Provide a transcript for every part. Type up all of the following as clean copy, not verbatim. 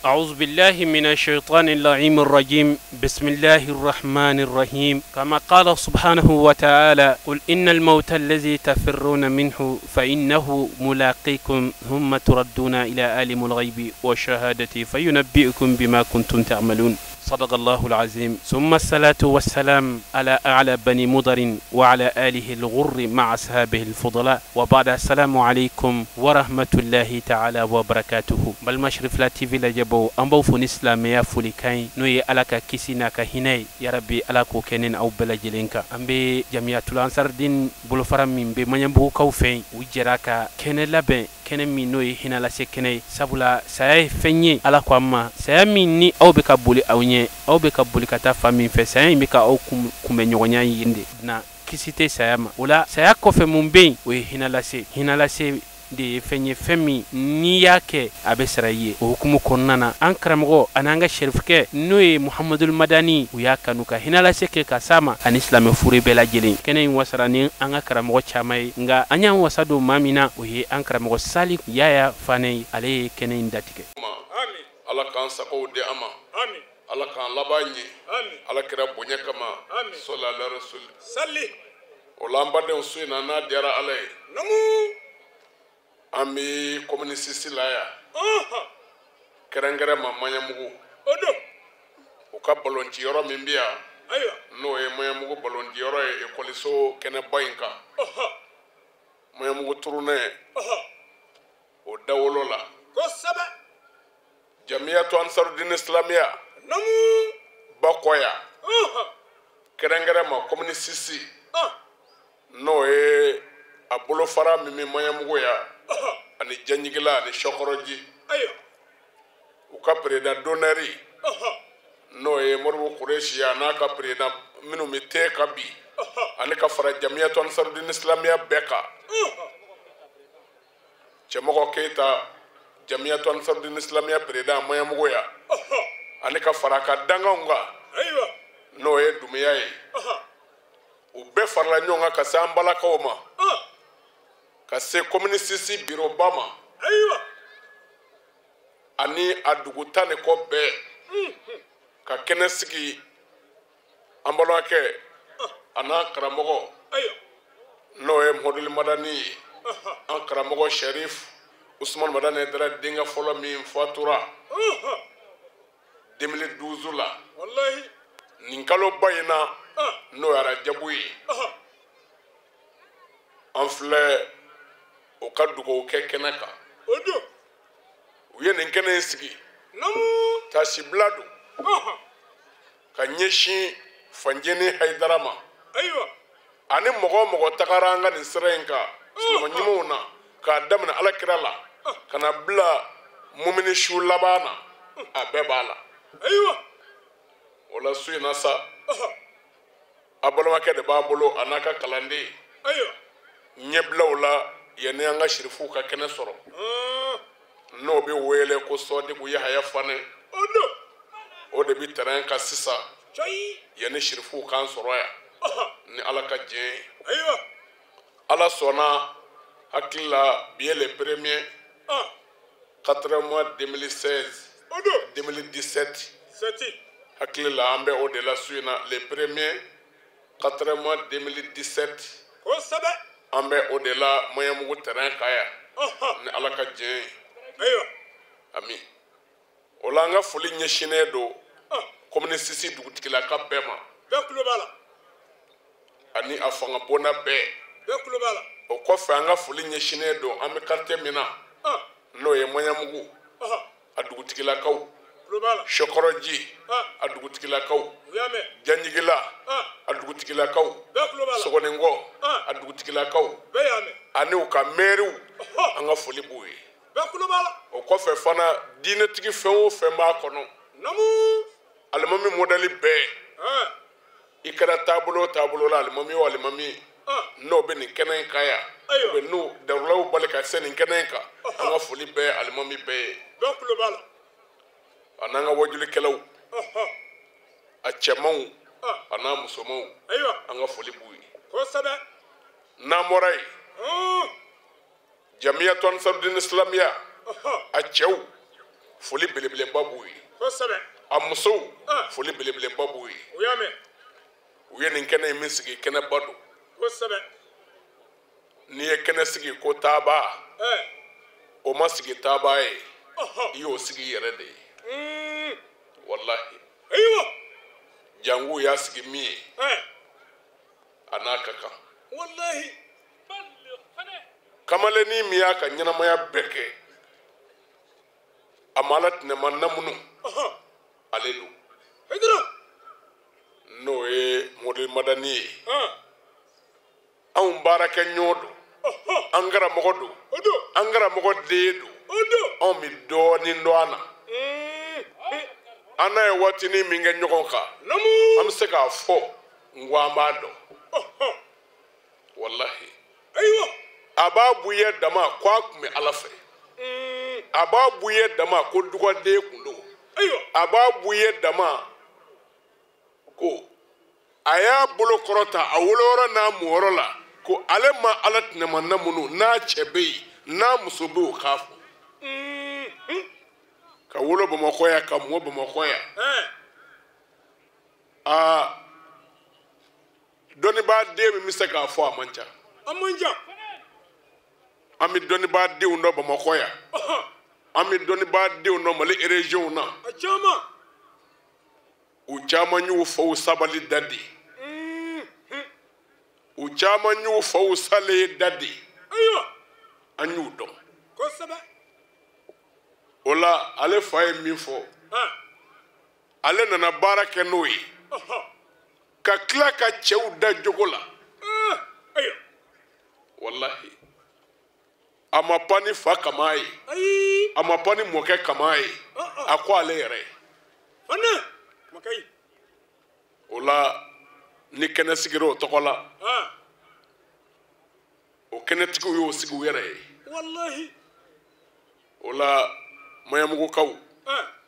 أعوذ بالله من الشيطان اللعين الرجيم. بسم الله الرحمن الرحيم. كما قال سبحانه وتعالى: قل إن الموت الذي تفرون منه فإنه ملاقيكم ثم تردون إلى عالم الغيب والشهادة فينبئكم بما كنتم تعملون. صدق الله العظيم. ثم الصلاة والسلام على أعلى بني مضر وعلى آله الغر مع أصحابه الفضلاء وبعد. السلام عليكم ورحمة الله تعالى وبركاته. Balima Cherifla TV lajɛbaw, an b'aw fo ni silamɛya folikan ye, n'o ye Ala ka kisi n'a ka hinɛ ye. Yarabi, Ala k'o kɛ ne ni aw bɛɛ lajɛlen kan. An bɛ Jamiyatul Ansardin bolofara min bɛ Maɲanbugukaw fɛ yen, u jɛra ka kɛnɛ labɛn, kɛnɛ min n'o ye hinɛ lase kɛnɛ ye, sabula saya ye fɛn ye. Ala ko an ma, saya min ni aw bɛ ka boli aw ɲɛ, aw bɛ ka boli ka taa fan min fɛ, saya in bɛ ka aw kunbɛn ɲɔgɔnya yen de na. Kisi tɛ saya ma. O la, saya kɔfɛ mun bɛ yen? O ye hinɛ lase. Hinɛ lase de ye fɛn ye, fɛn min n'i y'a kɛ, a bɛ sara i ye. O hukumu kɔnɔna na, an karamɔgɔ ani an ka sɛrifukɛ, n'o ye Muhamadul Madani, u y'a kanu ka hinɛ lase kɛ ka s'a ma ani silamɛ fure bɛɛ lajɛlen. Kɛnɛ in wasara ni an ka karamɔgɔ caman ye, nka an y'an wasa don maa min na, o ye an karamɔgɔ Sali Yaya Fane ye. Ale ye kɛnɛ in datigɛ. Ala k'an sagow di an ma, Ala k'an laban ɲɛ, Ala kira bonya kama, sɔli ala rasuli. O la, an badenw, su in na, n'a diyara Ala ye, an bɛ commune 6 la yan, kɛrɛnkɛrɛn ma Maɲamugu, u ka balɔnciyɔrɔ min bɛ yan, n'o ye Maɲamugu balɔnciyɔrɔ ye, ekɔliso kɛnɛba in kan, Maɲamugu turunɛ o dawolo la, Jamiyatu Ansarudini Silamiya Bakɔya, kɛrɛnkɛrɛn ma commune 6, n'o ye a bolofara min bɛ Maɲamugu yan ani Janjigila ani Sɔkɔrɔji, u ka président d'honneur, n'o ye Moribo Kuresi, a n'a ka président minnu bɛ te ka bi, ani ka fara Jamiyatu Ansarudini Silamiya bɛɛ kan, Cɛmɔgɔ Keyita, Jamiyatu Ansarudini Silamiya président Maɲamugu yan, ani ka fara a ka danganw kan, n'o ye Dumuya ye, u bɛɛ farala ɲɔgɔn kan ka se an balakaw ma, ka se commune 6 bureau ba ma ani a dugu 10 ni kɔ bɛɛ, ka kɛnɛ sigi an balimakɛ a n'an karamɔgɔ, n'o ye Mɔduli Madani ye, an karamɔgɔ Sherif Usman Madani Dara denkɛ fɔlɔ min fatura 2012 la, nin kaloba in na, n'o ye arajabu ye. An filɛ o ka dugawu kɛ kɛnɛ kan. U ye nin kɛnɛ in sigi, tasibila don ka ɲɛsin Fanjeni Hayidara ma ani mɔgɔ o mɔgɔ tagara an ka nin sira in kan silamɛ ɲumanw na, k'a daminɛ Ala kira la ka na bila mumini su laban na, a bɛɛ b'a la. O la, su in na sa, a balimakɛ de b'a bolo, a n'a ka kalanden ɲɛbilaw la, yanni an ka sirifuw ka kɛnɛ sɔrɔ, n'o bɛ wele ko Sɔdiku Yahaya Fane. O de bɛ terrain kan sisan, yanni sirifuw k'an sɔrɔ yan, ni Ala ka diɲɛ ye. Ala sɔnna, hakili la, bi ye le premier 4 mois 2016, 2017, hakili la, an bɛ o de la su in na, le premier 4 mois 2017, an bɛ o de la Maɲamugu terrain kan yan, ni Ala ka diɲɛ ye. Ami, o la, an ka foli ɲɛsinnen don commune 6 dugutigilaka bɛɛ ma ani a fanga bonda bɛɛ. O kɔfɛ, an ka foli ɲɛsinnen don an bɛ quartier min na, n'o ye Maɲamugu a dugutigilakaw, Sɔkɔrɔji a dugutigilakaw, Janjigila a dugutigilakaw, Sɔgɔninkɔ a dugutigilakaw ani u ka mairiw, an ka foli b'u ye. O kɔfɛ fana, diinɛtigi fɛn o fɛn b'a kɔnɔ, alimami modèle bɛɛ, i kɛra taabolo o taabolo la, alimami o alimami n'o bɛ nin kɛnɛ in kan yan, u bɛ n'u darulaw bali ka se nin kɛnɛ in kan, an ka foli bɛɛ alimami bɛɛ ye, a n'an ka wajulikɛlaw, a cɛmanw a n'a musomanw, an ka foli b'u ye. N'an bɔra yen, Jamiyatu Ansarudini Silamiya a cɛw Foli belebeleba b'u ye. A musow foli belebeleba b'u ye. U ye nin kɛnɛ in min sigi kɛnɛba don. N'i ye kɛnɛ sigi ko taaba, o ma sigi taaba ye, i y'o sigi i yɛrɛ de ye. Walahi. Jango y'a sigi min ye, a n'a ka kan. Kamalennin min y'a ka ɲɛnamaya bɛɛ kɛ, a ma Ala tɛnɛma namunu, ale don. N'o ye Modi Madani ye. Anw baarakɛ ɲɔgɔn don, an karamɔgɔ don, an karamɔgɔ den don, anw bɛ dɔɔnin dɔn an na. An n'a ye waatinin min kɛ ɲɔgɔn kan, an bɛ se k'a fɔ n ko an b'a dɔn. Walahi. A b'a buye dama ko a tun bɛ Ala fɛ. A b'a buye dama ko dugaden kun don. A b'a buye dama ko a y'a bolo kɔrɔta a woloyɔrɔ n'a mɔyɔrɔ la ko ale ma Ala tɛnɛma namunu n'a cɛ bɛ yen n'a muso bɛ yen o k'a fɔ. Ka wolo Bamakɔ yan ka mɔ Bamakɔ yan. Aa dɔnnibaa den min bɛ se k'a fɔ a man ca. A man ca. An bɛ dɔnnibaa denw dɔn Bamakɔ yan. An bɛ dɔnnibaa denw dɔn Mali région na. A caman. U caman y'u faw sabali da de. U caman y'u faw salen da de. Ayiwa. An y'u dɔn. Kosɛbɛ. O la ale fa ye min fɔ, ale nana baara kɛ n'o ye. Ka tila ka cɛw da jogo la. Ayiwa. Walahi. A ma pan ni fa kama ye. Ayi. A ma pan ni mɔkɛ kama ye. A ko ale yɛrɛ ye. Fana. O la ni kɛnɛ sigira o tɔgɔ la, o kɛnɛtigiw y'o sigi u yɛrɛ ye. Walahi. O la Maɲamugukaw,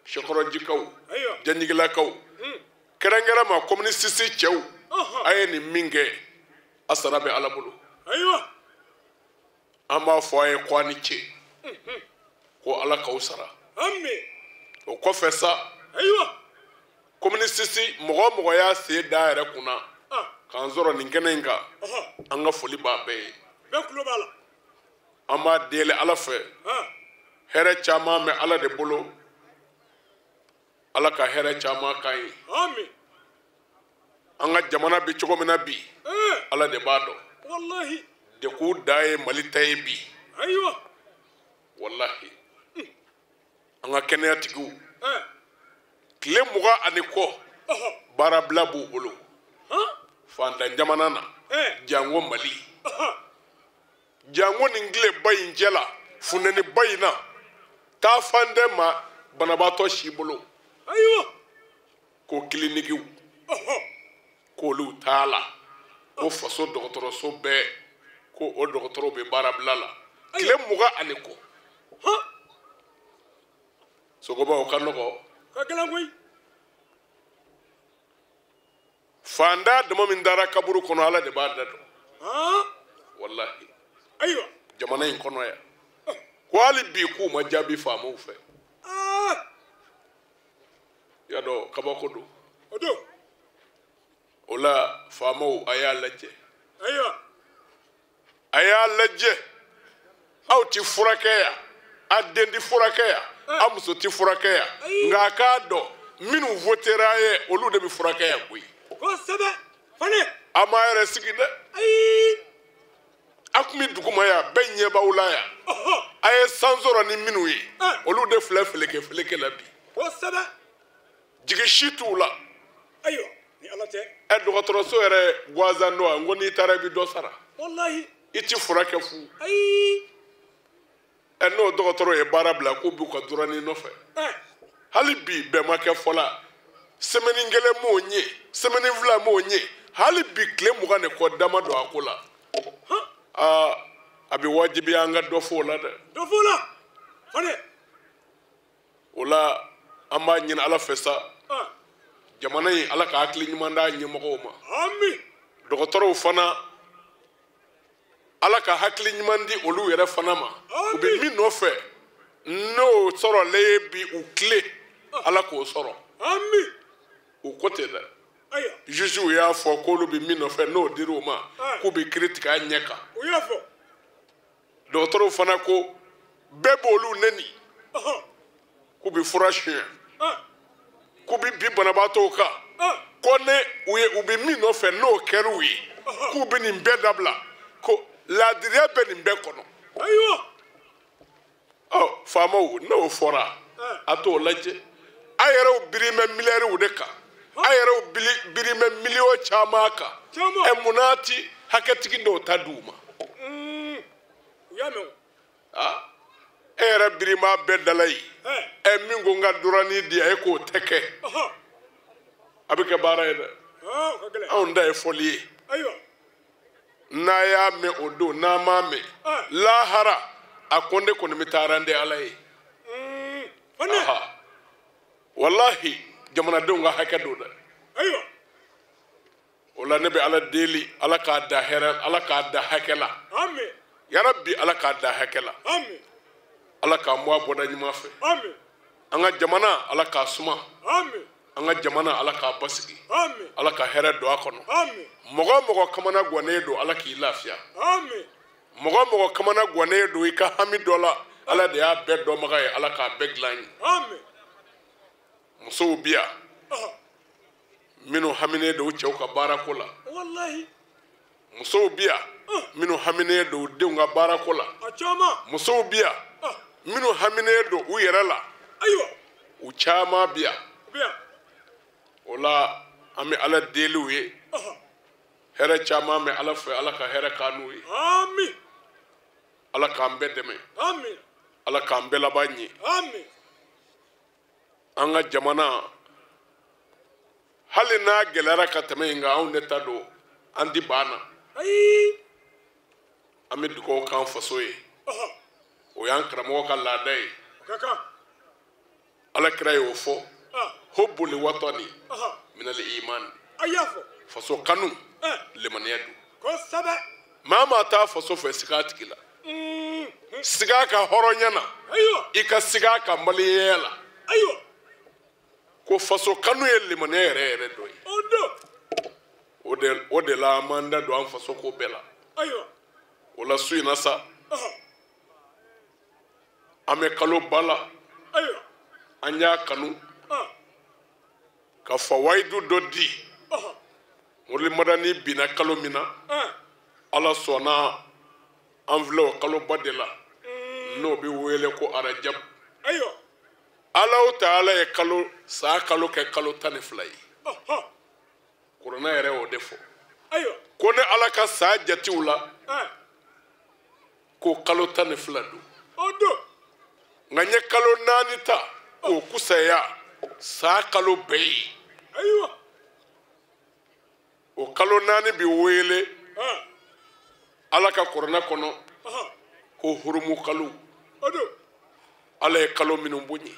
Sekɔrɔjikaw, Janjigilakaw, kɛrɛnkɛrɛn ma commune 6 cɛw, a ye nin min kɛ, a sara bɛ Ala bolo. Ayiwa. An b'a fɔ a ye ko a ni ce, ko Ala k'aw sara. Ami. O kɔfɛ sa. Ayiwa. Commune 6 mɔgɔ o mɔgɔ y'a sen da a yɛrɛ kunna k'an sɔrɔ nin kɛnɛ in kan, an ka foli b'a bɛɛ ye. Bɛɛ tulo b'a la. An b'a deli Ala fɛ. Hɛrɛ caman bɛ Ala de bolo. Ala ka hɛrɛ caman k'an ye. Ami. An ka jamana bɛ cogo min na bi, Ala de b'a dɔn. Walahi. Degun dan ye Mali ta ye bi. Ayiwa. Walahi. An ka kɛnɛyatigiw. Tile 20 ni kɔ baarabila b'u bolo. Fantan jamana na, jango Mali. Jango nin tileba in cɛ la, funteniba in na, taa fan tɛ ma banabaatɔ si bolo. Ayiwa. Ko kilinikiw, k'olu t'a la, ko faso dɔgɔtɔrɔso bɛɛ, ko o dɔgɔtɔrɔw bɛ baarabila la. Tile 20 ni kɔ. Sogoba o ka nɔgɔ. Ka gɛlɛn koyi. Fantan dama min dara kaburu kɔnɔ, Ala de b'a da dɔn. Walahi. Ayiwa. Jamana in kɔnɔ yan. Ko hali bi k'u ma jaabi faamaw fɛ. Y'a dɔn kabako don. O don. O la faamaw a y'a lajɛ. Ayiwa. A y'a lajɛ. Aw ti furakɛ yan. A den ti furakɛ yan. A muso ti furakɛ yan. Nka a k'a dɔn minnu votera a ye olu de bɛ furakɛ yan koyi. Kosɛbɛ. Fane. A m'a yɛrɛ sigi dɛ. Ayi. A tun bɛ duguma yan, bɛɛ ɲɛ b'aw la yan. A ye san sɔrɔ ni minnu ye, olu de filɛ feleke feleke la bi. Kosɛbɛ. Jigi si t'u la. Ayiwa, ni Ala tɛ. Ɛ dɔgɔtɔrɔso yɛrɛ gansan don wa, n ko n'i taara i bɛ dɔ sara. Walahi. I ti furakɛ fu. Ayi. Ɛ n'o dɔgɔtɔrɔ ye baara bila k'u b'u ka dɔrɔnin nɔfɛ. Hali bi bɛn ma kɛ fɔla. Semaine kelen m'o ɲɛ, semaine fila m'o ɲɛ. Hali bi tile 20 ni kɔ dama don a ko la. Aa a bɛ wajibiya an ka dɔ fɔ o la dɛ. Dɔ fɔ o la. Fane. O la an b'a ɲini Ala fɛ sa. Jamana in Ala ka hakili ɲuman d'a ɲɛmɔgɔw ma. Ami. Dɔgɔtɔrɔw fana Ala ka hakili ɲuman di olu yɛrɛ fana ma. U bɛ min nɔfɛ N'o sɔrɔlen ye bi u tile Ala k'o sɔrɔ. Ami. U ko ten dɛ. Ayiwa. Jugew y'a fɔ k'olu bɛ min nɔfɛ n'o dir'u ma k'u bɛ kiiri tigɛ a ɲɛ kan. U y'a fɔ. Dɔgɔtɔrɔw fana ko bɛɛ b'olu neni. K'u bɛ fura suɲɛ. K'u bɛ bin banabaatɔw kan. Ko ne u ye u bɛ min nɔfɛ n'o kɛr'u ye. K'u bɛ nin bɛɛ dabila. Ko laadiriya bɛ nin bɛɛ kɔnɔ. Ayiwa. Ɔ faamaw n'o fɔra a t'o lajɛ. A yɛrɛw biri bɛ miliyariw de kan. A yɛrɛw biri bɛ miliyɔn caman kan. Ɛ munna ti hakɛtigi dɔw ta d'u ma. U y'a mɛn o. Aa e yɛrɛ biri b'a bɛɛ dala yen. Ɛ min ko n ka dɔrɔnin di yan e k'o tɛ kɛ. A bɛ kɛ baara ye dɛ. O ka gɛlɛn. Anw ta ye fɔli ye. Ayiwa. N'a y'a mɛn o don n'a m'a mɛn. Lahara a ko ne kɔni bɛ taa rende Ala ye. Walahi jamanadenw ka hakɛ don dɛ. Ayiwa. O la ne bɛ Ala deli Ala k'a da hɛrɛ Ala k'a da hakɛ la. Ami. Yarabi Ala k'a da hakɛ la. Ami. Ala k'an bɔ a bɔda ɲuman fɛ. Ami. An ka jamana Ala k'a suma. Ami. An ka jamana Ala k'a basigi. Ami. Ala ka hɛrɛ don a kɔnɔ. Ami. Mɔgɔ o mɔgɔ kamana gannen don Ala k'i lafiya. Ami. Mɔgɔ o mɔgɔ kamana gannen don i ka hami dɔ la Ala de y'a bɛɛ dɔnbaga ye Ala k'a bɛɛ dilan ye. Ami. Musow bi yan minnu haminen don u cɛw ka baarako la. Walahi. Musow bi yan minnu haminen don u denw ka baarako la. A caman. Musow bi yan minnu haminen don u yɛrɛ la. Ayiwa. U caman bi yan. U bi yan. O la an bɛ Ala deli u ye. Hɛrɛ caman bɛ Ala fɛ Ala ka hɛrɛ k'an n'u ye. Ami. Ala k'an bɛɛ dɛmɛ. Ami. Ala k'an bɛɛ laban ɲɛ. Ami. An ka jamana hali n'a gɛlɛyara ka tɛmɛ yen kan anw de ta don an ti ban na. Ayi. An bɛ dugawu k'an faso ye. O y'an karamɔgɔ ka laada ye. O ka kan. Ala kira y'o fɔ. Hubbul watani minal iman. A y'a fɔ. Faso kanu limaniya don. Kosɛbɛ. Maa maa t'a faso fɛ siga a tigi la. Siga a ka hɔrɔnya na. Ayiwa. I ka siga a ka maliyɛnya la. Ayiwa. Ko faso kanu ye limaniya yɛrɛ yɛrɛ dɔ ye. O don. O de la an b'an da don an faso ko bɛɛ la. Ayiwa. O la su in na sa. An bɛ kalo ba la. Ayiwa. An y'a kanu. Ka fawayidu dɔ di. Mori Madani binna kalo min na. Ala sɔnna an filɛ o kalo ba de la. N'o bɛ wele ko Arajab. Ayiwa. Ala o taala ye kalo san kalo kɛ kalo 12 ye. Kuranɛ yɛrɛ y'o de fɔ. Ayiwa. Ko ne Ala ka san jatew la. Ko kalo 12 don. O don. Nka n ye kalo 4 ta k'o kusaya san kalo bɛɛ ye. Ayiwa. O kalo 4 bi wele. Ala ka kuranɛ kɔnɔ. Ko hurumu kalo. O don. Ala ye kalo minnu bonya.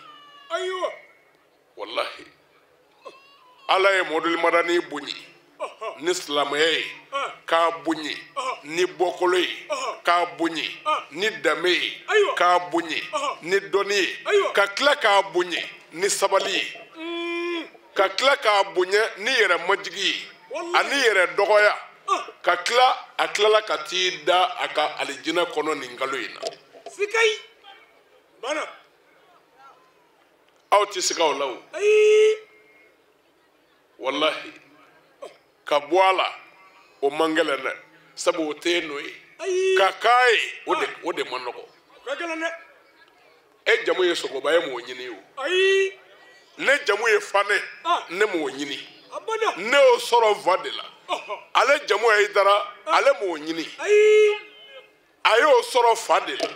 Ayiwa. Walahi. Ala ye Mɔduli Madani bonya ni silamɛya ye k'a bonya ni bɔkolo ye k'a bonya ni danbe ye k'a bonya ni dɔnni ye ka tila k'a bonya ni sabali ye ka tila k'a bonya ni yɛrɛ majigi ye ani yɛrɛ dɔgɔya ka tila a tilala ka t'i da a ka alijinɛ kɔnɔ nin kalo in na. Sikayi. Bana. Aw tɛ siga o la o. Ayi. Walahi. Ka bɔ a la o man gɛlɛn dɛ sabu o tɛ e nɔ ye. Ayi. Ka k'a ye o de man nɔgɔ. O ka gɛlɛn dɛ. E jamu ye Sogoba ye m'o ɲini o. Ayi. Ne jamu ye Fanɛ ne m'o ɲini. Abada. Ne y'o sɔrɔ fa de la. Ale jamu ye Hayidara ale m'o ɲini. Ayi. A y'o sɔrɔ fa de la.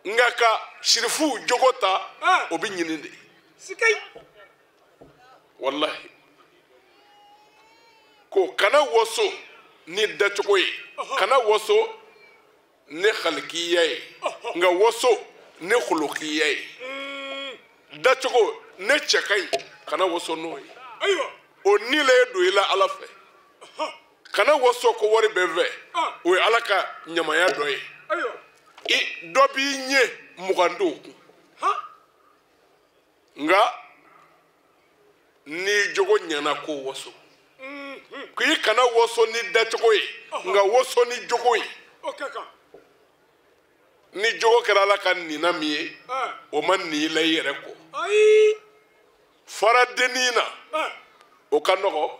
Nka ka sirifuw jogo ta o bɛ ɲini de. Sikayi. Walahi. Ko kana waso ni dacogo ye kana waso ni halikiya ye nka waso ni holokiya ye dacogo ne cɛ ka ɲi kana waso n'o ye. Ayiwa. O ni le ye don i la Ala fɛ. Kana waso ko wari bɛ n fɛ o ye Ala ka ɲamaya dɔ ye. Ayiwa. I dɔ b'i ɲɛ 20 t'o kun. Nka n'i jogo ɲɛna ko waso. K'i kana waso ni dacogo ye, nka waso ni jogo ye. Ni jogo kɛra Ala ka nina min ye, o ma nin i la i yɛrɛ kɔ. Fara dennin na, o ka nɔgɔ.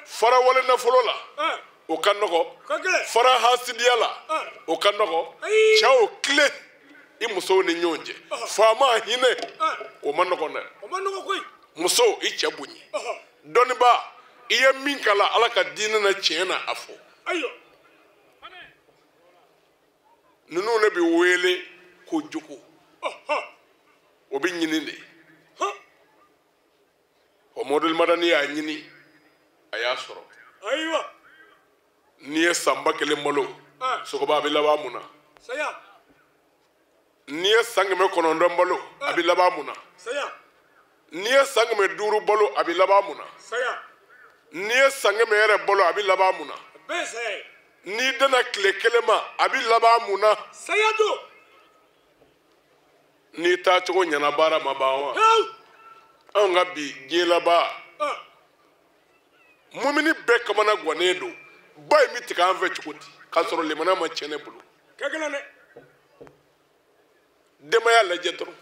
Fara wale nafolo la, o ka nɔgɔ. Fara hasidiya la, o ka nɔgɔ. Cɛw tile i musow ni ɲɔgɔn cɛ. Faama hinɛ, o ma nɔgɔn dɛ. Muso i cɛ bonya. Dɔnnibaa, i ye min kalan Ala ka diinɛ na tiɲɛ na a fɔ. Ninnu de bɛ wele ko jogo. O bɛ ɲini de. O Mɔdɛli Madani y'a ɲini, a y'a sɔrɔ. N'i ye san 1000 balo, Sogoba a bɛ laban mun na? N'i ye san 900 balo, a bɛ laban mun na? N'i ye san 500 balo, a bɛ laban mun na? N'i ye san 100 yɛrɛ balo, a bɛ laban mun na? N'i dana tile kelen ma, a bɛ laban mun na? N'i taacogo ɲɛna baara ma ban wa? Anw ka bi diɲɛ laban, mumini bɛɛ kamana gannen don. Ba in bɛ tigɛ an fɛ cogo di k'a sɔrɔ limaniya ma tiɲɛ ne bolo? Denbaya lajɛ dɔrɔn.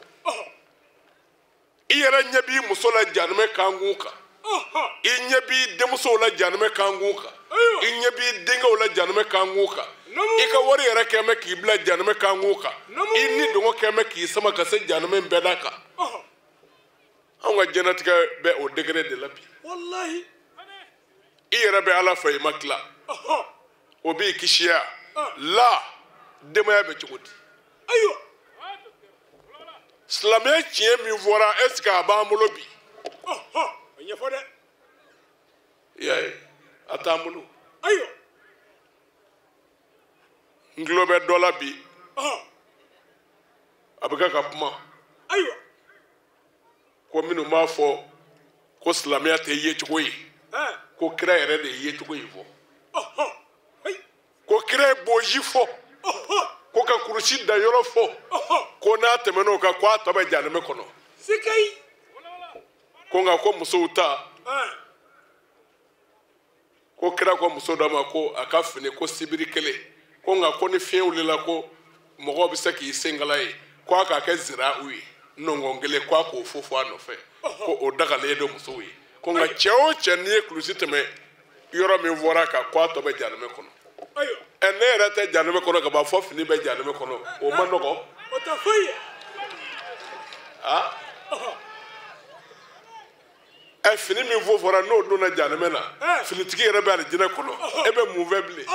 I yɛrɛ ɲɛ b'i muso la jahanamɛ kankun kan. I ɲɛ b'i denmusow la jahanamɛ kankun kan. I ɲɛ b'i denkɛw la jahanamɛ kankun kan. I ka wari yɛrɛ kɛ mɛ k'i bila jahanamɛ kankun kan. I ni dɔngɔ kɛ mɛ k'i sama ka se jahanamɛ bɛɛ da kan. Anw ka diɲɛlatigɛ bɛ o degré de la bi. I yɛrɛ bɛ Ala fɛ i ma tila. O b'i kisiya la denbaya bɛ cogo di? Silamɛya tiɲɛ min fɔra, est ce que a b'an bolo bi? I y'a ye, a t'an bolo. N tulo bɛ dɔ la bi, a bɛ kɛ ka kuma ko minnu b'a fɔ ko silamɛya tɛ yecogo ye, ko kira yɛrɛ de ye yecogo in fɔ. Ko kira ye boji fɔ, ko ka kurusi da yɔrɔ fɔ, ko n'a tɛmɛn'o kan ko a tɔ bɛ jahanamɛ kɔnɔ. Ko nka ko musow ta, ko kira ko muso dɔ ma ko a ka fini ko sibiri kelen, ko nka ko ni fiɲɛ wulila ko mɔgɔw bɛ se k'i senkala ye, ko a k'a kɛ ziraw ye nɔngɔn kelen, ko a k'o fo fo a nɔfɛ, ko o dagalen don musow ye. Ko nka cɛ o cɛ n'i ye kulusi tɛmɛ yɔrɔ min fɔra kan, ko a tɔ bɛ jahanamɛ kɔnɔ. Ɛ ne yɛrɛ tɛ jahanamɛ kɔnɔ ka ban, fɔ fini bɛ jahanamɛ kɔnɔ, o ma nɔgɔn. Ɛ fini min fɔ fɔra n'o donna jahanamɛ na, finitigi yɛrɛ bɛ alijinɛ kɔnɔ, e bɛ mun fɛ bilen?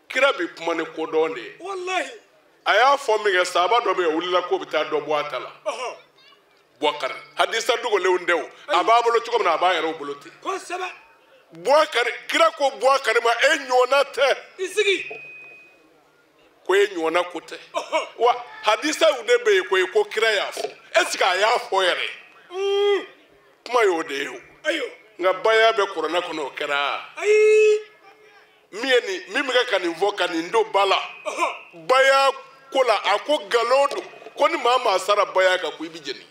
Kira bɛ kuma ni kodɔn de ye. A y'a fɔ min kɛ, sahaba dɔ bɛ yen, o wulila k'o bɛ taa dɔ bɔ a ta la. Bouakari, hadisa dogolenw tɛ o, a b'a bolo cogo min na, a b'a yɛrɛw bolo ten. Bouakari, kira ko Bouakari ma, e ɲɔgɔnna tɛ. Ko e ɲɔgɔnna ko tɛ. Wa hadisaw de bɛ yen koyi ko kira y'a fɔ. Est ce que a y'a fɔ yɛrɛ? Kuma y'o de ye o. Nka baya bɛ kuranɛ kɔnɔ, o kɛra. Min ye nin, min bɛ kɛ ka nin fɔ ka nin don ba la. Baya ko la, a ko nkalon don. Ko ni maa maa sara baya kan, ko i bɛ jeni.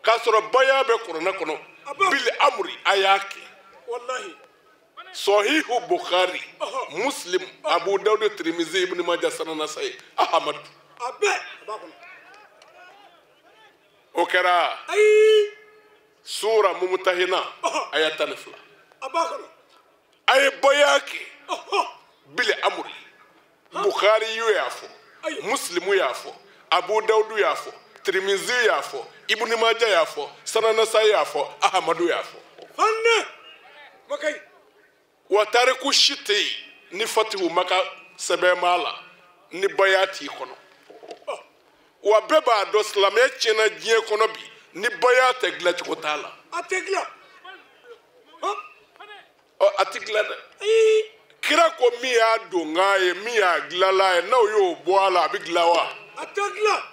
K'a sɔrɔ baya bɛ kuranɛ kɔnɔ. Bil amri, a y'a kɛ. Sahihu Bukhari, Muslim, Abu Dawud, Tirmizi, Ibn Majah, Sunan Nasa'i, Ahmad. O kɛra sura Mumtahina, aya 12. A ye baya kɛ bil amri. Bukhari y'a fɔ, Muslim y'a fɔ, Abu Dawud y'a fɔ, Tirmizi y'a fɔ, Ibn Majah y'a fɔ, Sunan Nasa'i y'a fɔ, Ahmadu y'a fɔ. Wa tariku si tɛ yen ni Fatihu Maka sɛbɛn b'a la ni baya t'i kɔnɔ. Wa bɛɛ b'a dɔn silamɛya tiɲɛna diɲɛ kɔnɔ bi, ni baya tɛ dilancogo t'a la. A tɛ dilan. Ɔ a tɛ dilan dɛ. Kira ko min y'a donkan ye, min y'a dilanla ye, n'aw y'o bɔ a la, a bɛ dilan wa? A tɛ dilan.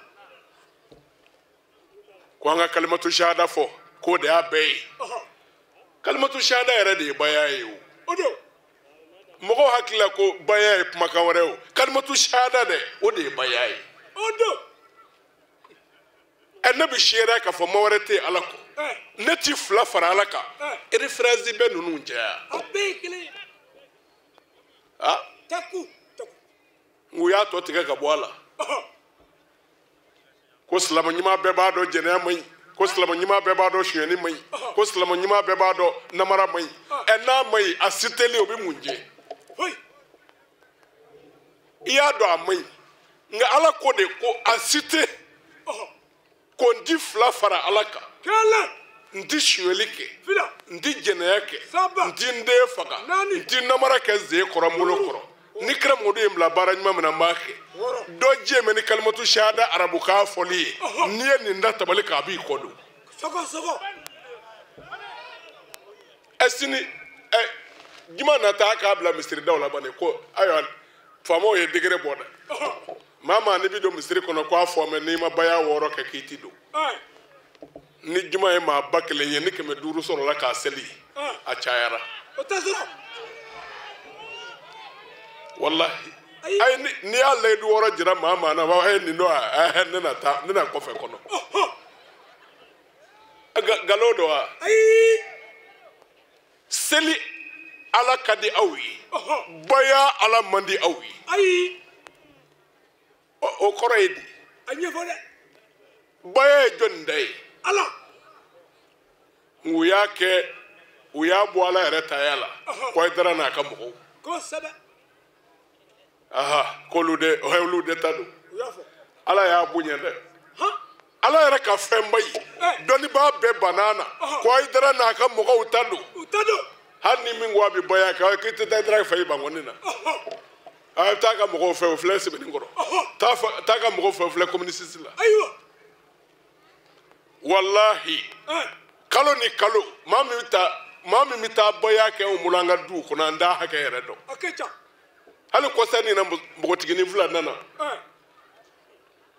Ko an ka kalimatu shahada fɔ, k'o de y'a bɛɛ ye. Kalimatu shahada yɛrɛ de ye baya ye o. Mɔgɔw hakili la ko baya ye kumakan wɛrɛ ye o. Kalimatu shahada dɛ, o de ye baya ye. O don. Ɛ ne bɛ seereya k'a fɔ ma wɛrɛ tɛ yen Ala kɔ. Ne ti fila fara Ala kan. Référence bɛ ninnu cɛ yan. A bɛɛ ye kelen ye. Ah. Taku. U y'a tɔ tigɛ ka bɔ a la. Ko silamɛ ɲuman bɛɛ b'a dɔn jɛnɛya man ɲi. Ko silamɛ ɲuman bɛɛ b'a dɔn sonyɛni man ɲi. Ko silamɛ ɲuman bɛɛ b'a dɔn namara man ɲi. Ɛ n'a man ɲi, a siteli o bɛ mun jɛ? I y'a dɔn a man ɲi. Nka Ala ko de ko a site. Ko n ti fila fara Ala kan. N ti sonyɛli kɛ. N ti jɛnɛya kɛ. N ti n den faga. N ti namara kɛ ze kɔrɔ n bolo kɔrɔ. Ni kira Mamadu ye n bila baara ɲuman min na n b'a kɛ. Dɔ jɛ mɛ ni kalimatu shahada arabukan fɔli ye. N'i ye nin da tabali kan a b'i kɔ don. Ɛ sini ɛ juma nata a k'a bila misiridaw la bani ko ayiwa faamaw ye degré bɔ dɛ. Maa maa n'i bɛ don misiri kɔnɔ k'a fɔ mɛ n'i ma baya 6 kɛ k'i ti don. Ni juma ye maa 1000 ye ni 500 sɔrɔla k'a seli a cayara. O tɛ sɔrɔ. Wallahi. Ayi n'i y'a layidu 6 jira maa maa na b'a fɔ nin don a ne na taa ne na kɔfɛ kɔnɔ. Nkalon don wa? Ayi. Seli Ala ka di aw ye. Baya Ala man di aw ye. Ayi. O kɔrɔ ye di? A ɲɛfɔ dɛ. Baya ye jɔnni da ye? Ala. U y'a kɛ, u y'a bɔ Ala yɛrɛ taya la. Kɔyidara n'a ka mɔgɔw. Kosɛbɛ. Aha, k'olu de, olu de ta don. U y'a fɔ. Ala y'a bonya dɛ. Ala yɛrɛ ka fɛnba ye. Dɔnnibaa bɛɛ banna na. Kɔyidara n'a ka mɔgɔw ta don. U ta don. Hali ni min ko a bɛ baya kɛ, k'i tɛ taa Hayidara fɛ i bankɔni na. A bɛ taa ka mɔgɔw fɛ o filɛ Sebenikɔrɔ. Taa ka mɔgɔw fɛ o filɛ communiste la. Ayiwa. Walahi. Kalo ni kalo, maa min bɛ taa baya kɛ anw bolo an ka duw kɔnɔ an t'a hakɛ yɛrɛ dɔn. A ka ca. Hali kɔsa nin na npogotiginin 2 nana.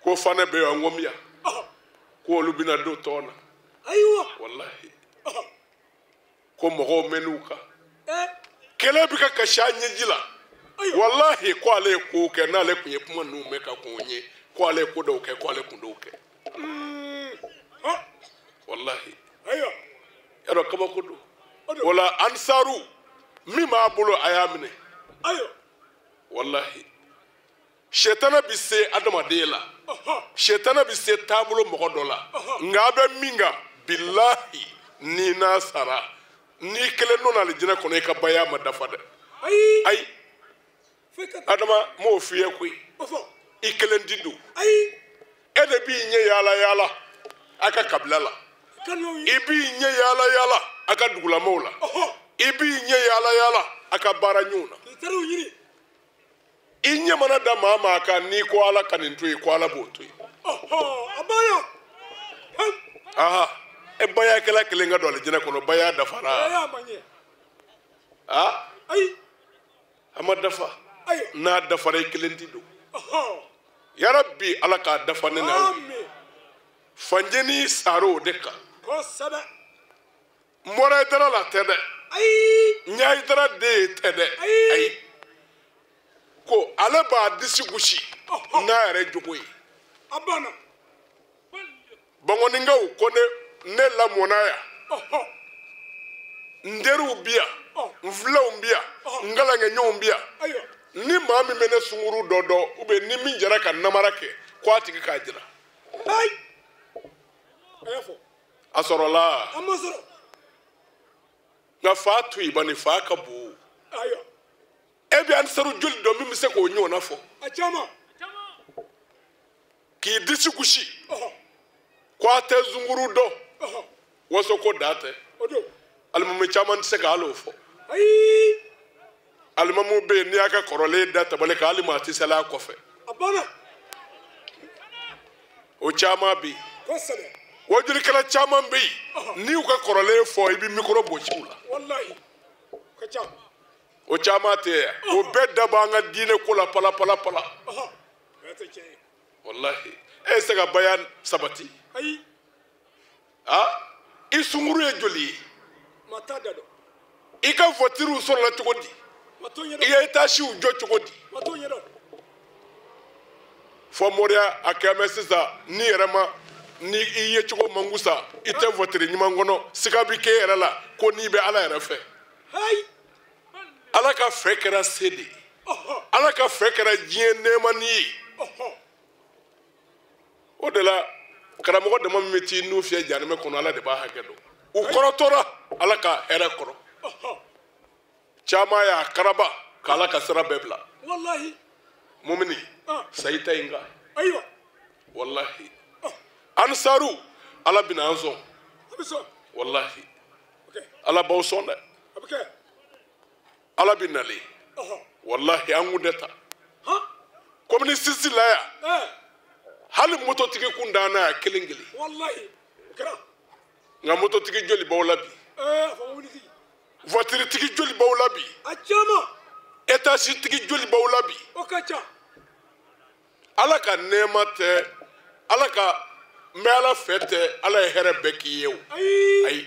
Ko fanɛ bɛ yan, n ko miya. Ko olu bɛna don tɔn na. Ayiwa. Walahi. Ko mɔgɔw mɛn'u kan. Kɛlɛ bɛ ka kasi a ɲɛji la. Walahi ko ale ye ko kɛ n'ale tun ye kuma ninnu mɛn ka kɔn o ɲɛ ko ale ye ko dɔw kɛ ko ale tun t'o kɛ. Walahi. Ayiwa. Yarɔ kabako don. O la ansaru min b'a bolo a y'a minɛ. Ayiwa. Walahi. Sɛtana bɛ se adamaden la. Sɛtana bɛ se taabolo mɔgɔ dɔ la. Nka a bɛ min kan bilahi n'i n'a sara n'i kelen nɔ alijinɛ kɔnɔ i ka baya ma dafa dɛ. Ayi. Ayi. Adama m'o f'i ye koyi. I kelen ti don. Ayi. E de b'i ɲɛ yaala yaala a ka kabila la. I b'i ɲɛ yaala yaala a ka dugulamɔw la. I b'i ɲɛ yaala yaala a ka baara ɲɔgɔn na. I ɲɛ mana da maa maa kan n'i ko Ala ka nin to yen ko Ala b'o to yen. A banna. Aha. E bayakɛla kelen ka don alijinɛ kɔnɔ baya dafara. Baya ma ɲɛ. Ah. Ayi. A ma dafa. Ayi. N'a dafara i kelen ti don. Yarabi Ala k'a dafa ne n'aw ye. Fanjeni sara o de kan. Kosɛbɛ. N bɔra Hayidara la tɛ dɛ. Ayi. N ye Hayidara den ye tɛ dɛ. Ayi. Ko ale b'a disi gosi n'a yɛrɛ jogo ye. A banna. Bankɔninkaw ko ne lamɔna yan. N teriw bi yan. N filanw bi yan. N kalankɛɲɔgɔnw bi yan. Ni maa min bɛ ne sunkuru dɔ dɔn ou bien ni min jɛra ka namara kɛ ko a tigi k'a jira. Ayi. A y'a fɔ. A sɔrɔla. A ma sɔrɔ. Nka fa to yen bani fa ka bon. Ayiwa. E bɛ ansaru joli dɔn min bɛ se k'o ɲɔgɔnna fɔ. A caman. K'i disi gosi. Ko a tɛ sunkuru dɔn. Waso ko da tɛ. O don. Alimami caman tɛ se ka hali o fɔ. Ayi. Alimamu bɛ yen n'i y'a ka kɔrɔlen da tabali kan hali maa tɛ sali a kɔfɛ. A banna. O caman bɛ yen. Kosɛbɛ. Wajulikɛla caman bɛ yen n'i y'u ka kɔrɔlen fɔ i bɛ mikoro gosi u la. Walayi. O ka ca. O caman tɛ yan. O bɛɛ da b'an ka diinɛ ko la pala pala pala. Walahi. E tɛ se ka baya sabati. Ayi. Ah, i sunkuru ye joli ye? Ma t'a da dɔn. I ka voiture sɔrɔla cogo di? I ye étagew jɔ cogo di? Fɔ moriya a kɛmɛ sisan n'i yɛrɛ ma ni i ye cogo mangusa i tɛ voiture ɲuman kɔnɔ siga bɛ k'e yɛrɛ la ko n'i bɛ Ala yɛrɛ fɛ. Ala ka fɛ kɛra se de ye. Ala ka fɛ kɛra diɲɛ nɛɛmani ye. O de la karamɔgɔ dama min bɛ t'i nun fiyɛ jahanamɛ kɔnɔ Ala de b'a hakɛ dɔn. U kɔrɔtɔra Ala ka hɛrɛ kɔrɔ. Caman y'a karaba k'Ala ka sira bɛɛ bila. Mumini sayi ta in kan. Walahi. Ansaru Ala bɛna an sɔn. Walahi. Ala b'aw sɔn dɛ. Ala bɛ nalen. Walahi an kun tɛ ta. Komi sisi la yan. Hali mototigi kun d'an na yan kelen kelen. Nka mototigi joli b'aw la bi? Voiture tigi joli b'aw la bi? Étage tigi joli b'aw la bi? Ala ka nɛɛma tɛ, Ala ka n bɛ Ala fɛ tɛ, Ala ye hɛrɛ bɛɛ k'i ye o. Ayi,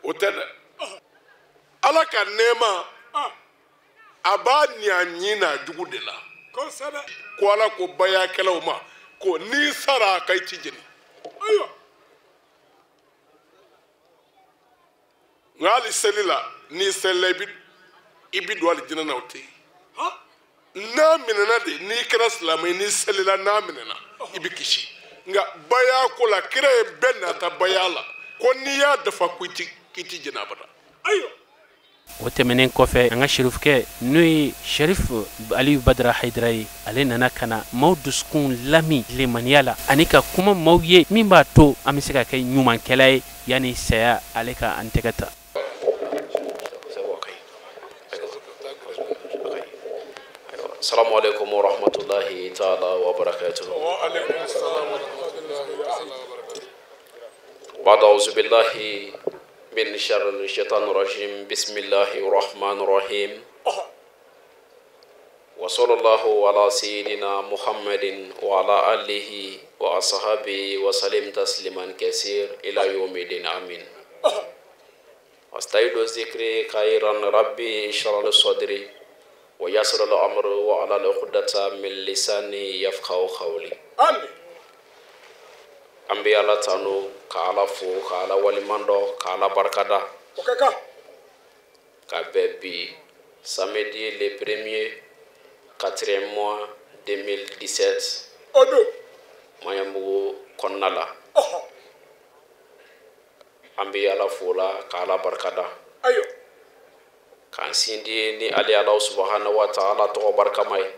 o tɛ dɛ. Ala ka nɛɛma a b'a ni a ɲin n'a jugu de la. Ko Ala ko bayakɛlaw ma ko n'i sara a ka i ti jeni. Nka hali seli la n'i selila i bi don alijinɛ na o tɛ yen. N'a minɛna de n'i kɛra silamɛ ye n'i selila n'a minɛna i bɛ kisi. Nka baya ko la kira ye bɛɛ nata baya la ko n'i y'a dafa ko k'i ti jeni abada. O tɛmɛnen kɔfɛ an ka sherifukɛ n'o ye Sherif Aliyu Badara Hayidara ye, ale nana ka na maaw dusukun lami lemaniya la ani ka kuma maaw ye min b'a to an bɛ se ka kɛ ɲumankɛla ye yanni saya ale ka an tɛgɛ ta. Assalamu alaikum wa rahmatullahi ta'ala wa barakatuh. Wa alaikum assalam wa rahmatullahi ta'ala wa barakatuh. Ba'da a'udhu billahi min sharri shaitanir rajim. Bismillahir rahmanir rahim. Wa sallallahu ala sayyidina Muhammadin wa ala alihi wa ashabihi wa sallim tasliman kaseer ila yawmidin. Amin. Astaidu zikri khairan rabbi shrah li sadri wa yassir li amri wa ala uqdata min lisani yafqahu qawli. Amin. An bɛ Ala tanu ka Ala fo ka Ala waleɲuman ka Ala barikada. Ka bɛn bi samedi le premier 4e mois 2017 Maɲanbugu kɔnɔna la. An bɛ Ala fo la ka Ala barikada. K'an sindi ni ale Ala subahana wa taala tɔgɔ barikama ye.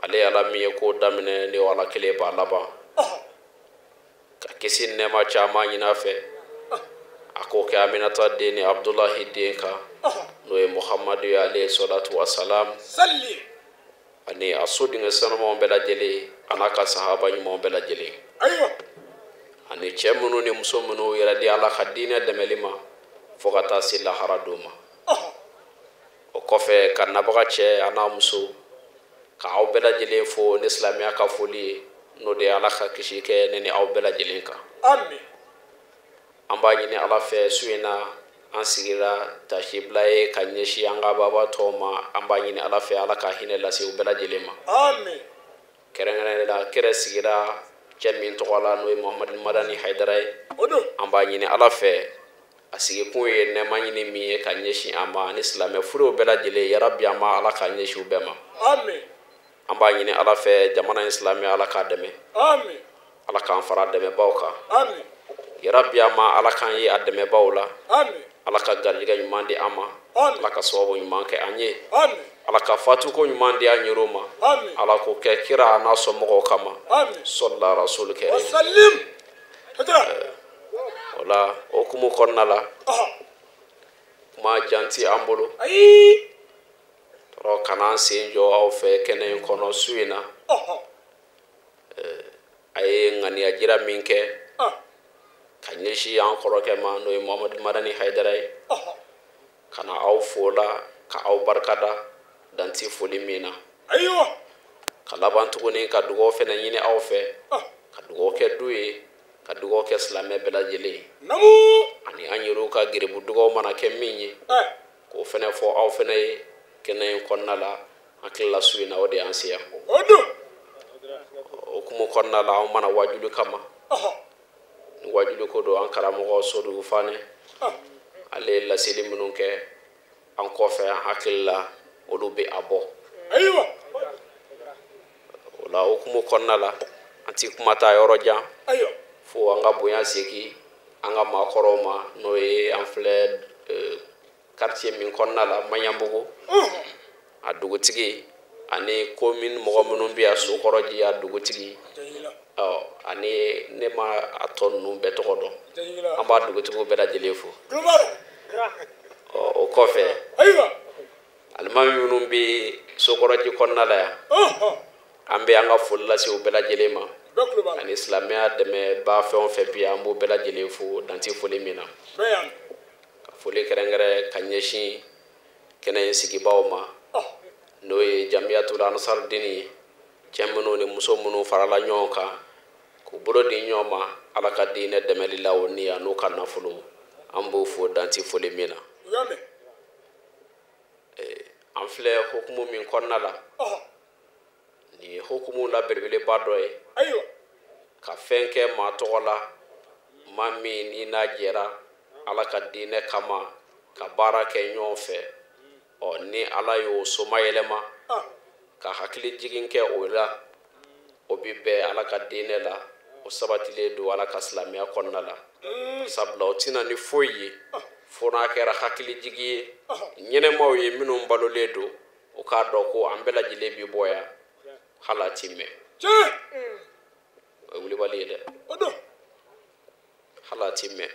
Ale Ala min ye ko daminɛ ni Ala kelen b'a laban. Ka kisi nɛɛma caman ɲini a fɛ a k'o kɛ Aminata den ni Abudulahi den kan n'o ye Muhamadu ye alayhi salatu wa salam ani a sodenkɛ sanumanw bɛɛ lajɛlen a n'a ka sahaba ɲumanw bɛɛ lajɛlen ani cɛ minnu ni muso minnu yɛrɛ di Ala ka diinɛ dɛmɛli ma fo ka taa se lahara don ma. O kɔfɛ ka nabaga cɛ a n'a muso ka aw bɛɛ lajɛlen fo ni silamɛya ka foli ye n'o de ye Ala ka kisi kɛ ne ni aw bɛɛ lajɛlen kan. An b'a ɲini Ala fɛ su in na an sigira tasibila ye ka ɲɛsin an ka baba tɔw ma. An b'a ɲini Ala fɛ Ala ka hinɛ lase u bɛɛ lajɛlen ma. Kɛrɛnkɛrɛnnen la kɛrɛ sigira cɛ min tɔgɔ la n'o ye Muhamadu Madani Hayidara ye. An b'a ɲini Ala fɛ a sigikun ye nɛɛma ɲini min ye ka ɲɛsin an ma ani silamɛ furuw bɛɛ lajɛlen yarabi an ma Ala ka ɲɛsin u bɛɛ ma. An b'a ɲini Ala fɛ jamana in silamɛ Ala k'a dɛmɛ. Ala k'an fara dɛmɛbaw kan. Yarabi an ma Ala k'an ye a dɛmɛbaw la. Ala ka garijɛgɛ ɲuman di an ma. Ala ka sababu ɲuman kɛ an ye. Ala ka fatuko ɲuman di an yɛrɛw ma. Ala k'o kɛ kira n'a somɔgɔw kama. Sɔlila rasul kɛrim. O la o hukumu kɔnɔna la kuma jan ti an bolo. Tɔrɔ kana an sen jɔ aw fɛ kɛnɛ in kɔnɔ su in na. A ye ŋaniya jira min kɛ ka ɲɛsin an kɔrɔkɛ ma n'o ye Muhamadu Madani Hayidara ye ka na aw fo la ka aw barikada dan ti foli min na. Ka laban tuguni ka dugawu fɛnɛ ɲini aw fɛ ka dugawu kɛ du ye ka dugawu kɛ silamɛ bɛɛ lajɛlen ani an yɛrɛw ka geribu dugawu mana kɛ min ye k'o fɛnɛ fɔ aw fɛnɛ ye. Kɛnɛ in kɔnɔna la an tilala su in na o de y'an se yan. O hukumu kɔnɔna la anw mana wajuli kama. Ni wajuli ko don an karamɔgɔ Sodugu Fanɛ ale ye laseli minnu kɛ an kɔfɛ an hakili la olu bɛ a bɔ. O la hukumu kɔnɔna la an ti kuma taa yɔrɔ jan. Fo an ka bonya segin an ka maakɔrɔw ma n'o ye an filɛ quartier min kɔnɔna la Maɲanbugu a dugutigi ani commune mɔgɔ minnu bɛ yan Sokɔrɔji a dugutigi ɔ ani ne ma a tɔ ninnu bɛɛ tɔgɔ dɔn an b'a dugutigiw bɛɛ lajɛlen fo. Ɔ o kɔfɛ alimami minnu bɛ Sokɔrɔji kɔnɔna la yan an bɛ an ka foli lase u bɛɛ lajɛlen ma ani silamɛya dɛmɛbaa fɛn o fɛn bɛ yan an b'u bɛɛ lajɛlen fo dan tɛ foli min na. Ka foli kɛrɛnkɛrɛn ka ɲɛsin kɛnɛ in sigibaaw ma n'o ye Jamiyatul Ansar-Dini ye cɛ minnu ni muso minnu farala ɲɔgɔn kan k'u bolo di ɲɔgɔn ma Ala ka diinɛ dɛmɛli la o ni a n'u ka nafolo an b'o fo dan tɛ foli min na. An filɛ hukumu min kɔnɔna la nin ye hukumu la belebeleba dɔ ye. Ka fɛn kɛ maa tɔgɔ la maa min ni n'a jɛra Ala ka diinɛ kama ka baara kɛ ɲɔgɔn fɛ ɔ ni Ala y'o somayɛlɛma ka hakili jigin kɛ o la o bi bɛn Ala ka diinɛ la o sabatilen don Ala ka silamɛya kɔnɔna la sabula o tɛna ni foyi ye fo n'a kɛra hakili jigi ye ɲɛnɛmaw ye minnu balolen don o k'a dɔn ko an bɛɛ lajɛlen bi bɔ yan hali a ti mɛn. O ye wulibali ye dɛ. Hali a ti mɛn.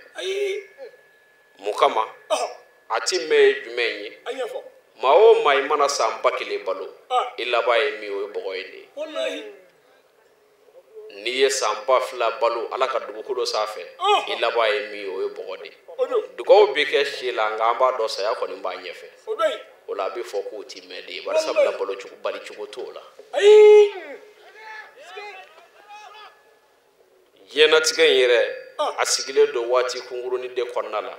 Mun kama a ti mɛn ye jumɛn ye? Maa o maa i mana san 1000 balo i laban ye min ye o ye bɔgɔ ye de ye. N'i ye san 2000 balo Ala ka dugukolo sanfɛ i laban ye min ye o ye bɔgɔ de ye. Dugawu bɛ kɛ si la nka an b'a dɔn saya kɔni b'a ɲɛfɛ. O la a bɛ fɔ k'o ti mɛn de ye bari sabula balo cogo balicogo t'o la. Diɲɛnatigɛ in yɛrɛ a sigilen don waati kunkurunin de kɔnɔna la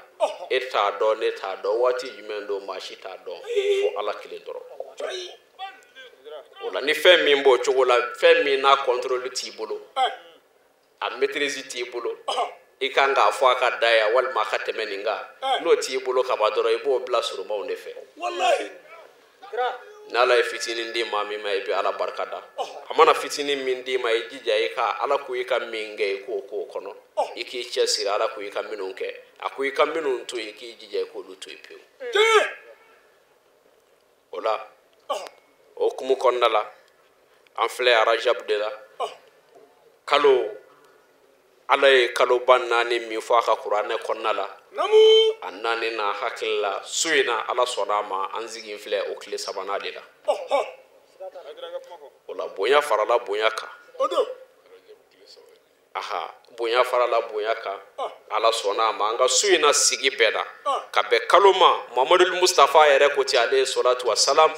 e t'a dɔn ne t'a dɔn waati jumɛn don maa si t'a dɔn fo Ala kelen dɔrɔn. O la ni fɛn min b'o cogo la fɛn min n'a contrôle t'i bolo a maîtrise t'i bolo i kan k'a fɔ a ka da yan walima a ka tɛmɛ nin kan n'o t'i bolo ka ban dɔrɔn i b'o bila surumaw de fɛ. N'Ala ye fitinin di maa min ma i bɛ Ala barika da a mana fitinin min d'i ma i jija i ka Ala ko i ka min kɛ i k'o k'o kɔnɔ i k'i cɛsiri Ala ko i ka minnu kɛ a ko i ka minnu to yen i k'i jija i k'olu to yen pewu. O la o hukumu kɔnɔna la an filɛ Arajab de la kalo Ala ye kaloba 4 min fɔ a ka kuranɛ kɔnɔna la a 4 na hakili la su in na Ala sɔnna a ma an sigi filɛ o tile 3nan de la. O la bonya farala bonya kan. Aha bonya farala bonya kan Ala sɔnna a ma an ka su in na sigi bɛɛ la ka bɛn kalo ma Muhamadu Mustafa yɛrɛ ko ten ale salatu wa salam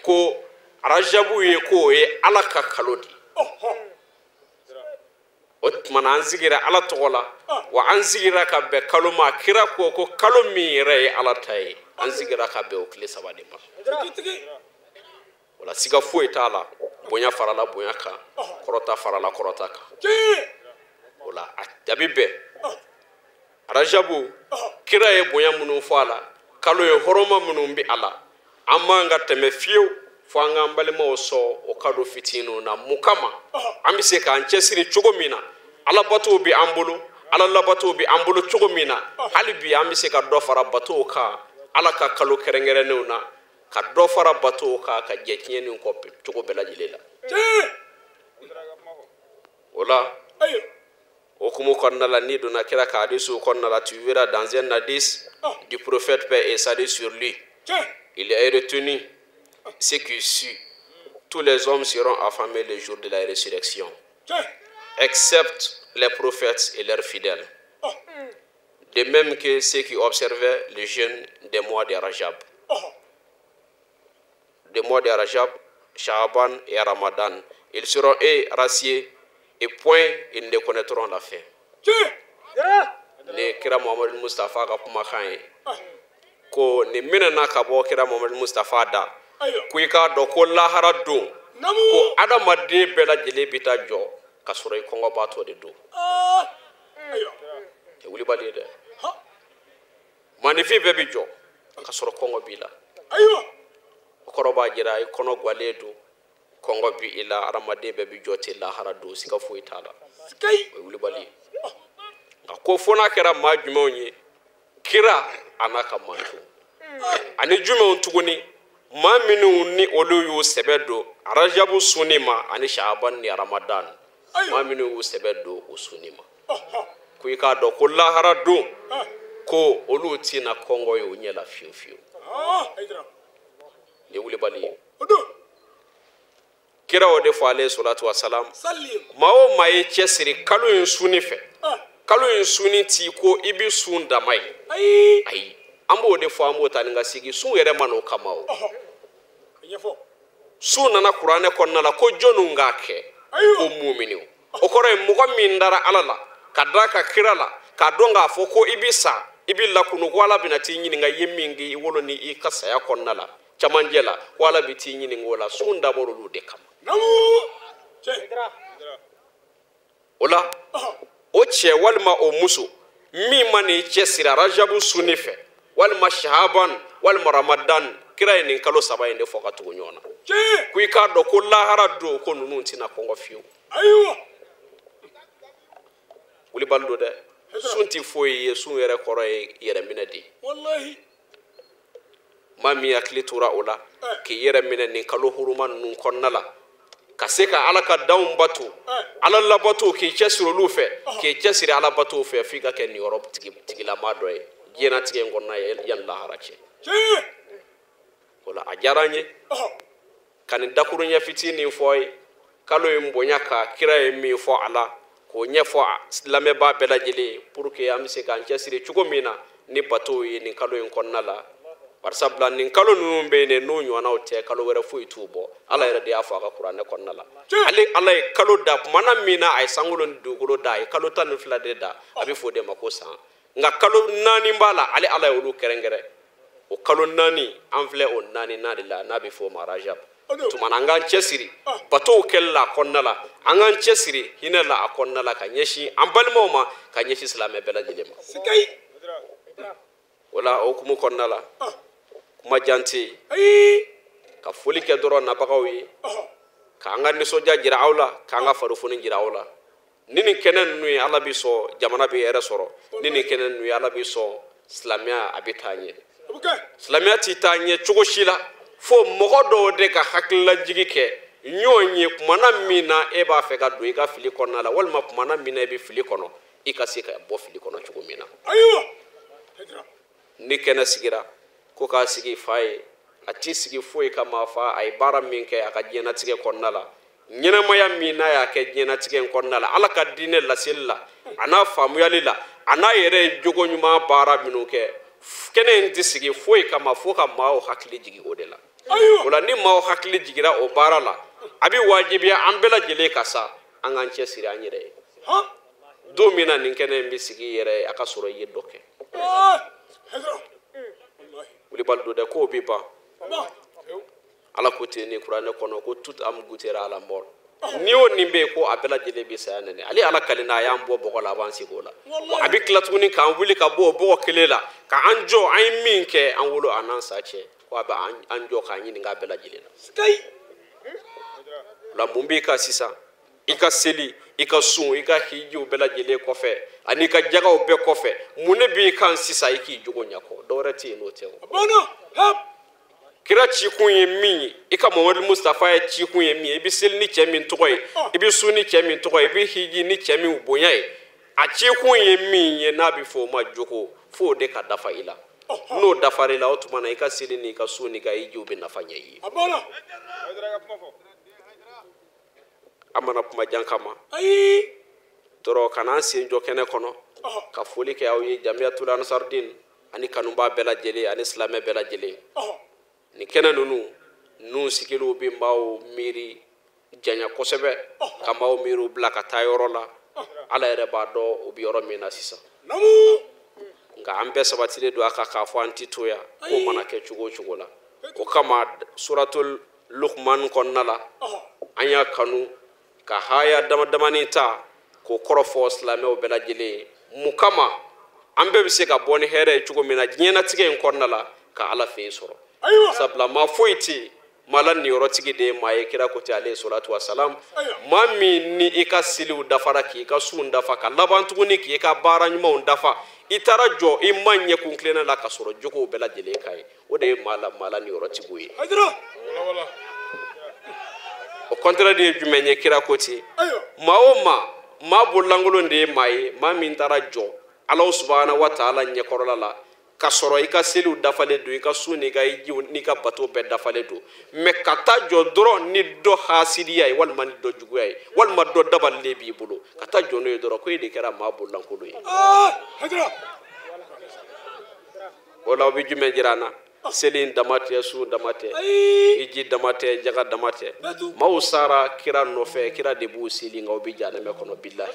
ko Arajabu ye k'o ye Ala ka kalo de ye. O tuma na an sigira Ala tɔgɔ la wa an sigira ka bɛn kalo ma kira ko ko kalo min yɛrɛ ye Ala ta ye an sigira ka bɛn o tile 3 de ma. O la siga foyi t'a la bonya farala bonya kan kɔrɔta farala kɔrɔta kan. O la a bɛ bɛn Arajabu kira ye bonya minnu fɔ a la kalo ye hɔrɔma minnu bɛ a la an man ka tɛmɛ fiyewu fo an k'an balimaw sɔn o kado fitininw na mun kama an bɛ se k'an cɛsiri cogo min na Ala batow bɛ an bolo Ala labatow bɛ an bolo cogo min na hali bi an bɛ se ka dɔ fara batow kan Ala ka kalo kɛrɛnkɛrɛnnenw na ka dɔ fara batow kan ka jɛ tiɲɛni kɔ cogo bɛɛ lajɛlen la. O la o hukumu kɔnɔna la n'i donna kira ka hadisiw kɔnɔna la tu verras dans un hadith du prophète paix et salut sur lui il est retenu ce qui suit tous les hommes seront affamés le jour de la résurrection excepte les prophètes et leurs fidèles de même que ceux qui observaient le jeûne des mois de Rajab des mois de Rajab, Sha'aban et Ramadan. Ils seront eux rassiés et point ils ne connaîtront la faim. Ne kira Muhammadu Mustafa ka kumakan ye. Ko nin minɛna ka bɔ kira Mamadu Mustafa da ko i k'a dɔn ko lahara don ko adamaden bɛɛ lajɛlen bɛ taa jɔ ka sɔrɔ i kɔngɔbaatɔ de don. Tɛ wulibali ye dɛ. Maanifin bɛɛ bɛ jɔ ka sɔrɔ kɔngɔ b'i la. O kɔrɔ b'a jira i kɔnɔ gwalen don, kɔngɔ b'i la, adamaden bɛɛ bɛ jɔ ten lahara don, siga foyi t'a la. O ye wulibali ye. Nka ko fo n'a kɛra maa jumɛnw ye, kira a n'a ka manton ani jumɛnw tuguni, maa minnu ni olu y'u sɛbɛ don arajabu sunni ma ani shahaban ni ramadan, maa minnu y'u sɛbɛ don o sunni ma, ko i k'a dɔn ko lahara don ko olu tɛna kɔngɔ ye u ɲɛ la fiyewu fiyewu. Nin ye wulibali ye. Kira o de fɔ alayhi salatu wa salam, maa o maa ye cɛsiri kalo in sunni fɛ, kalo in sunni t'i ko i bɛ sun dama ye. Ayi, an b'o de fɔ, an b'o ta ni ka segin. Sun yɛrɛ ma n'o kama o. Sun nana kuranɛ kɔnɔna la ko jɔnniw k'a kɛ, ko muminiw. O kɔrɔ ye mɔgɔ min dara Ala la, ka da ka kira la, k'a dɔn k'a fɔ ko i bɛ sa, i bɛ lakunu, ko Ala bɛna t'i ɲininka i ye min kɛ i wolo ni i ka saya kɔnɔna la, camancɛ la, ko Ala bɛ t'i ɲininka o la. Sun dabɔra olu de kama. O la o cɛ walima o muso min ma n'i cɛsiri arajabu sunni fɛ walima shahaban walima ramadan, kira ye nin kalo saba in de fɔ ka tugu ɲɔgɔn na, ko i k'a dɔn ko lahara don ko ninnu tɛna kɔngɔ fiyewu. Wulibali don dɛ. Sun tɛ foyi ye, sun yɛrɛ kɔrɔ ye yɛrɛminɛ de ye. Maa min hakili tora o la k'i yɛrɛ minɛ nin kalo huruma ninnu kɔnɔna la, ka se ka Ala ka danw bato, Ala labato, k'i cɛsiri olu fɛ, k'i cɛsiri Ala bato fɛ, f'i ka kɛ niyɔrɔ tigilama dɔ ye diɲɛlatigɛ in kɔnɔna ye yanni lahara cɛ. O la a diyara n ye ka nin dakuruɲɛ fitinin fɔ ye, kalo in bonya ka kira ye min fɔ a la k'o ɲɛfɔ lamɛnbaa bɛɛ lajɛlen ye, pour que an bɛ se k'an cɛsiri cogo min na ni batow ye nin kalo in kɔnɔna la. Barisabula nin kalo ninnu bɛ yen n'o ɲɔgɔnnaw tɛ, kalo wɛrɛ foyi t'u bɔ. Ala yɛrɛ de y'a fɔ a ka kuranɛ kɔnɔna la. Ale Ala ye kalo da kumana min na, a ye sankolo ni dugukolo da, a ye kalo 12 de da, a bɛ fɔ o de ma ko san. Nka kalo 4 b'a la, ale Ala ye olu kɛrɛnkɛrɛn. O kalo 4 an filɛ o 4nan de la, n'a bɛ fɔ o ma rajab. Tuma na an k'an cɛsiri batow kɛli la a kɔnɔna la, an k'an cɛsiri hinɛ la a kɔnɔna la, ka ɲɛsin an balimaw ma, ka ɲɛsin silamɛ bɛɛ lajɛlen ma. O la o hukumu kɔnɔna la, kuma jan tɛ yen, ka foli kɛ dɔrɔn nabagaw ye, k'an ka nisɔndiya jira aw la, k'an ka farifoni jira aw la. Ni nin kɛnɛ ninnu ye, Ala bɛ sɔn jamana bɛ hɛrɛ sɔrɔ. Ni nin kɛnɛ ninnu ye, Ala bɛ sɔn silamɛya a bɛ taa ɲɛ. Silamɛya tɛ taa ɲɛ cogo si la fo mɔgɔ dɔw de ka hakililajigi kɛ ɲɔgɔn ye kumana min na e b'a fɛ ka don i ka fili kɔnɔna la, walima kumana min na e bɛ fili kɔnɔ, i ka se ka bɔ fili kɔnɔ cogo min na. Ni kɛnɛ sigira ko k'a sigi fa ye, a t'i sigi foyi kama fa a ye baara min kɛ a ka diɲɛlatigɛ kɔnɔna la, ɲɛnamaya min n'a y'a kɛ diɲɛlatigɛ in kɔnɔna la, Ala ka diinɛ laseli la, a n'a faamuyali la, a n'a yɛrɛ ye jogo ɲuman baara minnu kɛ, kɛnɛ in tɛ sigi foyi kama fo ka maaw hakili jigin o de la. O la ni maaw hakili jiginra o baara la, a bɛ wajibiya an bɛɛ lajɛlen ka sa an k'an cɛsiri an yɛrɛ ye. Don min na nin kɛnɛ in bɛ sigi i yɛrɛ ye, a ka sɔrɔ i ye dɔ kɛ. Wulibali don dɛ, k'o bɛ ban. Ala ko ten ni kuranɛ kɔnɔ ko toute âme goûtera à la mort. Ni o nin bɛ yen ko a bɛɛ lajɛlen bɛ saya nɛnɛ. Ale Ala kalenna, a y'an bɔ bɔgɔ la, a b'an sigi o la. A bɛ tila tuguni k'an wuli ka bɔ o bɔgɔ kelen la, k'an jɔ an ye min kɛ an wolo a n'an sa cɛ, ko a bɛ an jɔ k'an ɲininka a bɛɛ lajɛlen na. O la mun b'i kan sisan? I ka seli, i ka sun, i ka hijiw bɛɛ lajɛlen kɔfɛ, ani i ka jagaw bɛɛ kɔfɛ, mun de b'i kan sisan i k'i jogo ɲɛ kɔ? Dɔwɛrɛ tɛ yen n'o tɛ o. Kira cikun ye min ye, i ka Mamadu Mustafa ye cikun ye min ye, i bɛ seli ni cɛ min tɔgɔ ye, i bɛ sun ni cɛ min tɔgɔ ye, i bɛ hiji ni cɛ min bonya ye, a cikun ye min ye n'a bɛ fɔ o ma jogo, f'o de ka dafa i la. N'o dafara i la, o tuma na i ka seli n'i ka sun n'i ka hijiw bɛ nafa ɲɛ i ye. An mana kuma jan kama dɔrɔn ka n'an sen jɔ kɛnɛ kɔnɔ ka foli kɛ aw ye, Jamiyatul Ansardin ani kanubaa bɛɛ lajɛlen ani silamɛ bɛɛ lajɛlen. Nin kɛnɛ ninnu sigiliw bɛ maaw miiri janya kosɛbɛ, ka maaw miiriw bila ka taa yɔrɔ la, Ala yɛrɛ b'a dɔn u bɛ yɔrɔ min na sisan. Nka an bɛɛ sabatilen don a kan k'a fɔ an ti to yan ko mana kɛ cogo o cogo la. O kama suratul Luqman kɔnɔna la an y'a kanu ka haya dama damani ta k'o kɔrɔ fɔ silamɛw bɛɛ lajɛlen ye. Mun kama an bɛɛ bɛ se ka bɔ ni hɛrɛ ye cogo min na diɲɛnatigɛ in kɔnɔna la ka Ala fɛ yen sɔrɔ. Sabula maa foyi tɛ yen maa la niyɔrɔtigi de ye maa ye kira ko ten alayhi salatu wa salam. Maa min ni i ka seliw dafara k'i ka sunw dafa ka laban tuguni k'i ka baara ɲumanw dafa i taara jɔ i ma ɲɛ kun tilenna la ka sɔrɔ jogow bɛɛ lajɛlen ka ɲi o de ye maa la niyɔrɔtigiw ye. O contraire de ye jumɛn ye kira ko ten maa o maa maa bololankolon de ye maa ye maa min taara jɔ Ala subahana wa taala ɲɛkɔrɔla la ka sɔrɔ i ka seliw dafalen don i ka sun n'i ka jiw n'i ka bato bɛɛ dafalen don mɛ ka taa jɔ dɔrɔn ni dɔ hasidiya ye walima ni dɔ juguya ye walima dɔ dabalilen b'i bolo ka taa jɔ n'o ye dɔrɔn ko e de kɛra maa bololankolon ye. O la o bɛ jumɛn jira an na? Seli in dama tɛ sun dama tɛ hiji dama tɛ jaga dama tɛ maaw sara kira nɔfɛ kira de b'u seli nka o bɛ jahanamɛ kɔnɔ bilahi.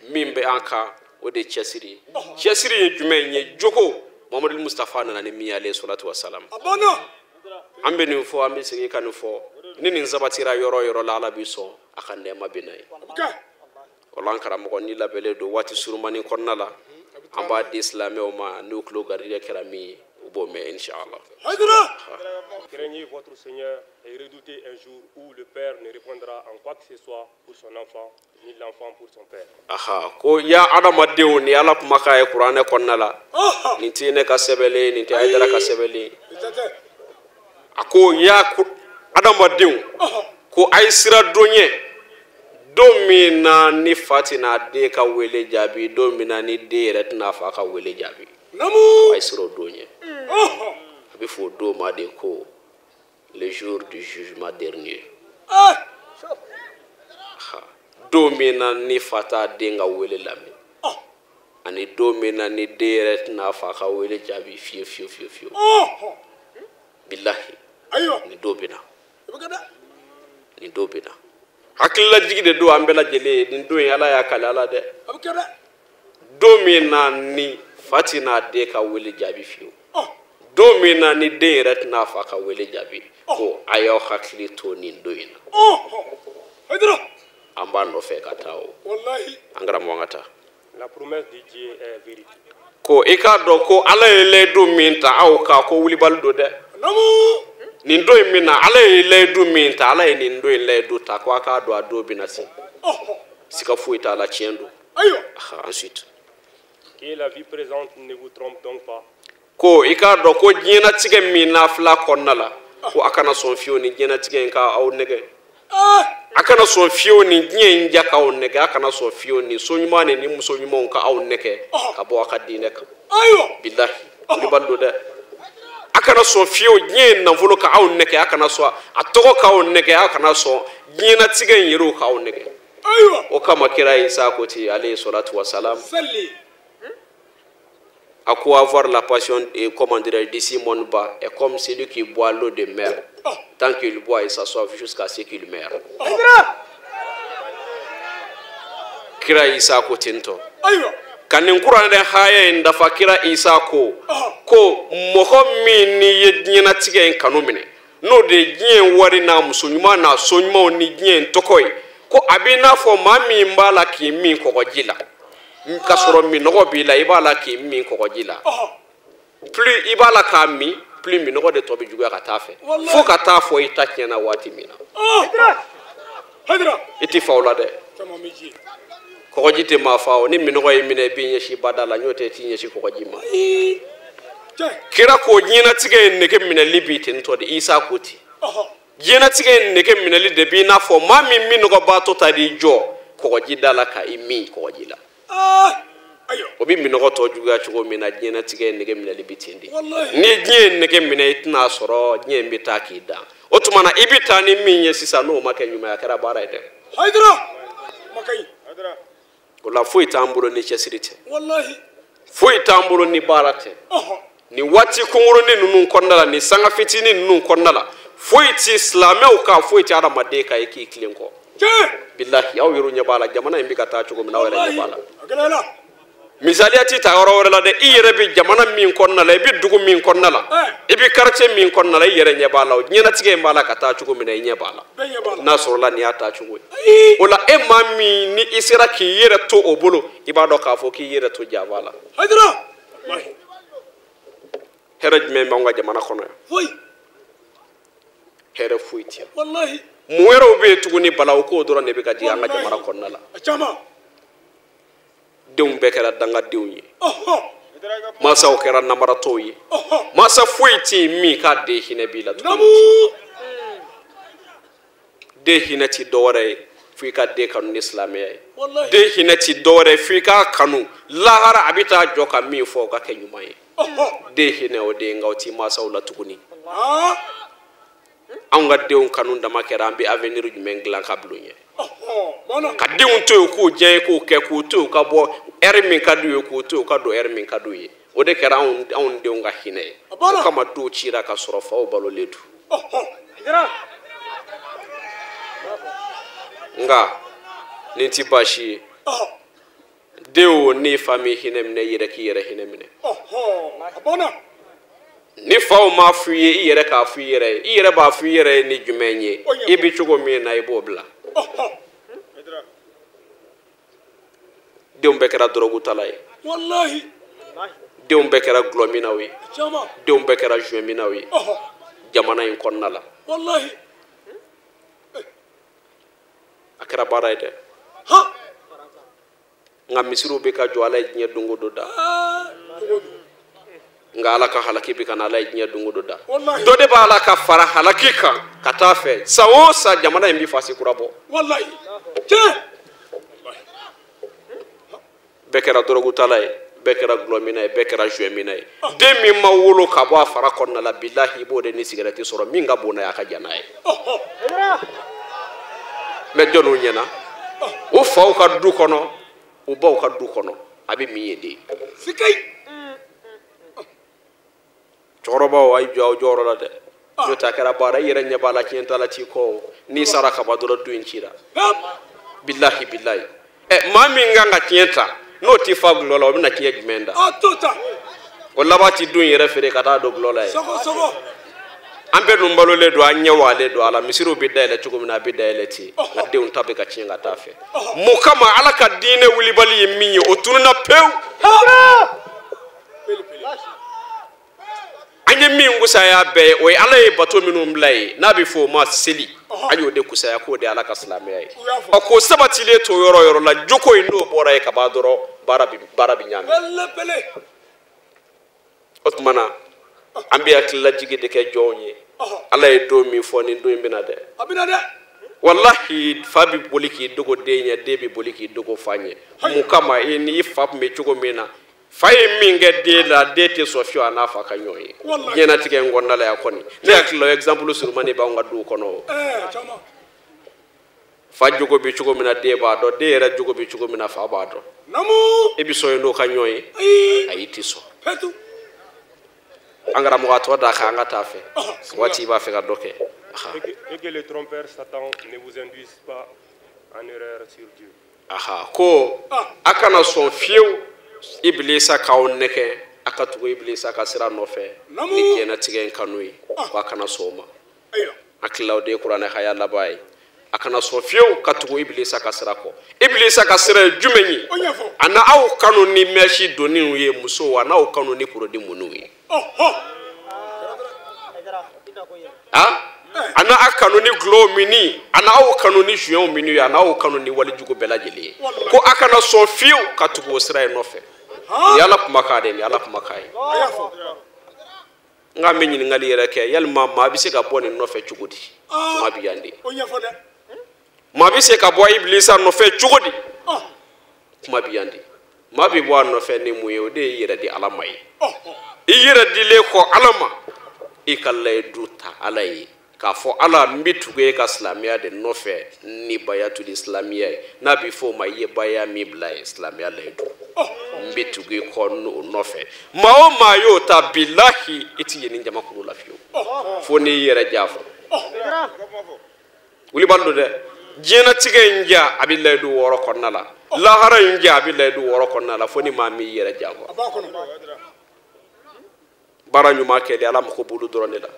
Min bɛ an kan o de ye cɛsiri ye. Cɛsiri ye jumɛn ye? Jogo Mamadu Mustafa nana ni min ye alayhi salatu wa salam. An bɛ nin fɔ an bɛ segin ka nin fɔ ni nin sabatira yɔrɔ o yɔrɔ la Ala b'i sɔn a ka nɛɛma bɛ na ye. O la an karamɔgɔ ni labɛnnen don waati surumani kɔnɔna la an b'a di silamɛw ma n'u tulo garijɛgɛ kɛra min ye u b'o mɛn inshallah. Craignez votre Seigneur et redoutez un jour où le père ne répondra en quoi que ce soit pour son enfant, ni l'enfant pour son père. Aha, ko ya adamadenw ni Ala kumakan ye kuranɛ kɔnɔna la nin tɛ ne ka sɛbɛnlen nin tɛ Hayidara ka sɛbɛnlen. A ko ya adamadenw ko a ye sira don ɲɛ don min na ni fa tɛna den ka wele jaabi don min na ni den yɛrɛ tɛna fa ka wele jaabi. A ye sira o don ɲɛ. A bɛ fɔ o don ma de ko le jour du jugement dernier. Don min na ni fa t'a den ka wele lamɛn ani don min na ni den yɛrɛ tɛna fa ka wele jaabi fiyewu fiyewu fiyewu fiyewu. Bilahi nin don bɛ na. Nin don bɛ na. Hakililajigi de don an bɛɛ lajɛlen ye nin don in Ala y'a kale Ala dɛ. Don min na ni fa tɛna den ka wele jaabi fiyewu. Don min na ni den yɛrɛ tɛna fa ka wele jaabi ko a y'aw hakili to nin don in na. An b'a nɔfɛ ka taa o. An karamɔgɔ an ka taa. La promesse de Dieu est vérité. Ko i k'a dɔn ko Ala ye layidu min ta aw kan ko wulibali don dɛ. Nin don in min na Ala ye layidu min ta Ala ye nin don in layidu ta ko a k'a dɔn a don bɛna se. Siga foyi t'a la tiɲɛ don. Ensuite. Que la vie présente ne vous trompe donc pas. Ko i k'a dɔn ko diɲɛnatigɛ min n'a fila kɔnɔna la ko a kana sɔn fiyewu ni diɲɛnatigɛ in ka aw nɛgɛ. A kana sɔn fiyewu ni diɲɛ in ja k'aw nɛgɛ a kana sɔn fiyewu ni so ɲuman ni muso ɲumanw ka aw nɛgɛ ka bɔ aw ka diinɛ kan. Bilahi wulibali don dɛ. A kana sɔn fiyewu diɲɛ in nafolo ka aw nɛgɛ a kana sɔn a tɔgɔ k'aw nɛgɛ a kana sɔn diɲɛnatigɛ in yɛrɛw k'aw nɛgɛ. O kama kira Isa ko ten alayhi salatu wa salam. À quoi avoir la passion, et comment dirais-je, d'ici mon bas est comme celui qui boit l'eau de mer. Tant qu'il boit, il s'assoit jusqu'à ce qu'il meure. Kira Isa ko tento. Ka nin kuranɛ haya in dafa kira Isa ko ko mɔgɔ min n'i ye diɲɛnatigɛ in kanu minɛ n'o de ye diɲɛ wari n'a muso ɲuman n'a so ɲumanw ni diɲɛ in tɔgɔ ye ko a b'i n'a fɔ maa min b'a la k'i min kɔgɔji la. K'a sɔrɔ minɔgɔ b'i la i b'a la k'i min kɔgɔji la plus i b'a la k'a min plus minɔgɔ de tɔ bɛ juguya ka taa fɛ fo ka taa fɔ i ta tiɲɛna waati min na i tɛ fa o la dɛ kɔgɔji tɛ maa fa o ni minɔgɔ y'i minɛ i b'i ɲɛsin bada la n'o tɛ i t'i ɲɛsin kɔgɔji ma. Kira ko diɲɛnatigɛ ye nege minɛli b'i ten tɔ de Isa ko ten diɲɛnatigɛ ye nege minɛli de b'i n'a fɔ maa min minɔgɔbaatɔ ta i jɔ kɔgɔji da la ka i min kɔgɔji la. O bɛ minɔgɔ tɔ juguya cogo min na diɲɛnatigɛ ye nege minɛli bɛ ten de ni diɲɛ ye nege minɛ i tɛna sɔrɔ diɲɛ in bɛ taa k'i dan o tuma na i bɛ taa ni min ye sisan n'o ma kɛ ɲuman ye a kɛra baara ye dɛ. O la foyi t'an bolo ni cɛsiri tɛ. Foyi t'an bolo ni baara tɛ. Nin waati kunkurunin ninnu kɔnɔna la nin sanga fitinin ninnu kɔnɔna la foyi ti silamɛw kan foyi ti adamaden kan i k'i tilen kɔ. Bilahi aw yɛrɛ ɲɛ b'a la jamana in bɛ ka taa cogo min na aw yɛrɛ ɲɛ b'a la. Misaliya ti ta yɔrɔ wɛrɛ la dɛ, i yɛrɛ bɛ jamana min kɔnɔna la, i bɛ dugu min kɔnɔna la, i bɛ quartier min kɔnɔna la, i yɛrɛ ɲɛ b'a la o. Diɲɛlatigɛ in b'a la ka taa cogo min na, i ɲɛ b'a la. N'a sɔrɔla nin y'a taa cogo ye. O la e maa min ni i sera k'i yɛrɛ to o bolo, i b'a dɔn k'a fɔ k'i yɛrɛ to jaba la. Hɛrɛ jumɛn b'anw ka jamana kɔnɔ yan? Hɛrɛ foyi tɛ yan. Mun wɛrɛw bɛ yen tuguni balawu kow dɔrɔn de bɛ ka jigin an ka jamana kɔnɔna la. Denw bɛɛ kɛra dangadenw ye, mansaw kɛra namaratɔw ye, mansa foyi tɛ yen min k'a den hinɛ b'i la tuguni. Den hinɛ ti dɔwɛrɛ ye fo i ka den kanu ni silamɛya ye. Den hinɛ ti dɔwɛrɛ ye fo i k'a kanu lahara a bɛ taa jɔ ka min fɔ o ka kɛ ɲuman ye. Den hinɛ o den, nka o ti mansaw la tuguni. Anw ka denw kanu dama kɛra, an bɛ avenir jumɛn dilan ka bila u ɲɛ? Ka denw to yen k'u diya ye k'o kɛ, k'u to yen ka bɔ ɛri min ka d'u ye, k'u to yen ka don ɛri min ka d'u ye. O de kɛra anw denw ka hinɛ ye. O kama dɔw cira ka sɔrɔ faw balolen don. Nka nin ti baasi ye. Denw n'i fa m'i hinɛ minɛ, i yɛrɛ k'i yɛrɛ hinɛ minɛ. Ni faw m'a f'i ye, i yɛrɛ k'a f'i yɛrɛ ye. I yɛrɛ b'a f'i yɛrɛ ye ni jumɛn ye? I bɛ cogo min na i b'o bila. Denw bɛɛ kɛra dɔrɔgutala ye. Denw bɛɛ kɛra gulɔminaw ye. Denw bɛɛ kɛra joint-minaw ye jamana in kɔnɔna la. A kɛra baara ye dɛ. Nka misiriw bɛ ka jɔ, Ala ye diɲɛ don o don da. Nka Ala ka halaki bɛ ka na, Ala ye diɲɛ don o don da. Dɔ de b'a la ka fara halaki kan ka taa fɛ. San o san jamana in bɛ fasi kura bɔ. Bɛɛ kɛra dɔrɔgutala ye, bɛɛ kɛra gulɔmina ye, bɛɛ kɛra joint-mina ye. Den min ma wolo ka bɔ a fara kɔnɔna la, bilahi i b'o de ni sigɛrɛti sɔrɔ min ka bon n'a ye, a ka jan n'a ye. Mɛ jɔnniw ɲɛna? O faw ka du kɔnɔ, u baw ka du kɔnɔ, a bɛ min ye de. Cɛkɔrɔbaw a ye jɔ aw jɔyɔrɔ la dɛ. N'o tɛ a kɛra baara, i yɛrɛ ɲɛ b'a la tiɲɛ t'a la t'i kɔ o. N'i sara ka ban dɔrɔn du in cira. Bilahi bilahi. Ɛ maa min kan ka tiɲɛ ta n'o t'i fa gulɔ la, o bɛna tiɲɛ jumɛn da? O laban ti du in yɛrɛ feere ka taa don gulɔ la ye. An bɛɛ dun balolen don, an ɲɛ walen don a la. Misiriw bɛ dayɛlɛ cogo min na, a bɛ dayɛlɛ ten. Nka denw ta bɛ ka tiɲɛ ka taa fɛ. Mun kama? Ala ka diinɛ wulibali ye min ye, o tununna pewu. An ye min kusaya bɛɛ ye, o ye Ala ye bato minnu bila ye, n'a bɛ fɔ o ma seli. An y'o de kusaya k'o de ye Ala ka silamɛya ye. Ɔ k'o sabatilen to yɔrɔ yɔrɔ la, joko in n'o bɔra yen ka ban dɔrɔn, baara bɛ ɲaami. O tuma na an bɛ hakililajigi de kɛ jɔnw ye. Ala ye don min fɔ, nin don in bɛ na dɛ. Walahi fa bɛ boli k'i dogo den ɲɛ, den bɛ boli k'i dogo fa ɲɛ. Mun kama? I ni i fa tun bɛ cogo min na, fa ye min kɛ den la, den tɛ sɔn fiyewu a n'a fa ka ɲɔgɔn ye. Diɲɛlatigɛ in kɔnɔna la yan kɔni, ne hakili la o exemple surumani b'anw ka duw kɔnɔ o. Fa jogo bɛ cogo min na, den b'a dɔn. Den yɛrɛ jogo bɛ cogo min na, fa b'a dɔn. E bɛ sɔn yen n'o ka ɲɔgɔn ye? Ayi, i tɛ sɔn. An karamɔgɔ a tɔ d'a kan, an ka taa fɛ. Waati i b'a fɛ ka dɔ kɛ. Et que le trompeur Satan ne vous induise pas en erreur sur Dieu. Aha, ko a kana sɔn fiyewu Ibilisa k'aw nɛgɛ, a ka tugu Ibilisa ka sira nɔfɛ ni diɲɛlatigɛ in kanu ye, ko a kana sɔn o ma. Hakililaw de ye kuranɛ haya laban ye. A kana sɔn fiyewu ka tugu Ibilisa ka sira kɔ. Ibilisa ka sira ye jumɛn ye? A na aw kanu ni mɛsi donniw ye musow, a n'aw kanu ni porodi munniw ye. A na aw kanu ni gulɔw minni, a na aw kanu ni jointw minni ye, a n'aw kanu ni walejugu bɛɛ lajɛlen ye. Ko a kana sɔn fiyewu ka tugu o sira in nɔfɛ. Nin ye Ala kumakan de ye, nin ye Ala kumakan ye. Nka an bɛ ɲininkali yɛrɛ kɛ, yalima maa bɛ se ka bɔ nin nɔfɛ cogo di? Kuma bɛ yan de. Maa bɛ se ka bɔ Ibilisa nɔfɛ cogo di? Kuma bɛ yan de. Maa bɛ bɔ a nɔfɛ ni mun ye? O de ye i yɛrɛ di Ala ma ye. I yɛrɛ dilen kɔ Ala ma, i ka layidu ta Ala ye k'a fɔ Ala n bɛ tugu e ka silamɛya de nɔfɛ ni bayatuli silamɛya ye, n'a bɛ fɔ o ma i ye baya min bila ye silamɛya layidu, n bɛ tugu i kɔ n'o nɔfɛ. Maa o maa y'o ta, bilahi i ti yen ni jamakulu la fiyewu, fo n'i yɛrɛ ja fɔ. Wulibali don dɛ. Diɲɛnatigɛ in ja a bɛ layidu 6 kɔnɔna la. Lahara in ja a bɛ layidu 6 kɔnɔna la fo ni maa min yɛrɛ janfa. Baara ɲuman kɛli Ala mako b'olu dɔrɔn de la.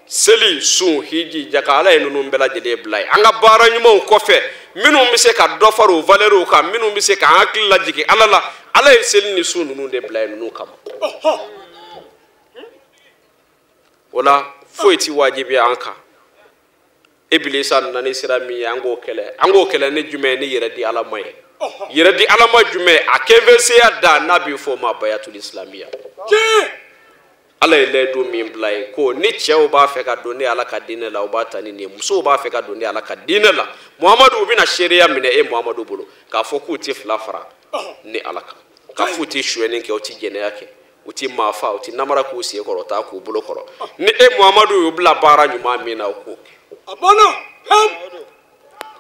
Seli, sun, hiji, jaka, Ala ye ninnu bɛɛ lajɛlen bila ye. An ka baara ɲumanw kɔfɛ minnu bɛ se ka dɔ fara o valeurs kan, minnu bɛ se k'an hakili lajigin Ala la, Ala ye seli ni sun ninnu de bila ye ninnu kama. O la foyi ti wajibiya an kan. Ibilisa nana ni sira min ye, an k'o kɛlɛ. An k'o kɛlɛ ni jumɛn ye? Ni yɛrɛ di Ala ma ye. Yɛrɛ di Ala ma jumɛn? A kɛnfɛnseya da n'a bɛ fɔ o ma bayatul islamiya. Ala ye layidu min bila ye ko ni cɛw b'a fɛ ka don ne Ala ka diinɛ la, u b'a ta ni nin ye. Musow b'a fɛ ka don ne Ala ka diinɛ la, Muhamadu, u bɛna seereya minɛ e Muhamadu bolo k'a fɔ k'u tɛ fila fara ni Ala kan, k'a f'u tɛ sonyɛni kɛ, u tɛ jɛnɛya kɛ, u tɛ maa fa, u tɛ namara k'u sen kɔrɔ, u t'a k'u bolo kɔrɔ. Ni e Muhamadu y'u bila baara ɲuman min na, u k'o kɛ.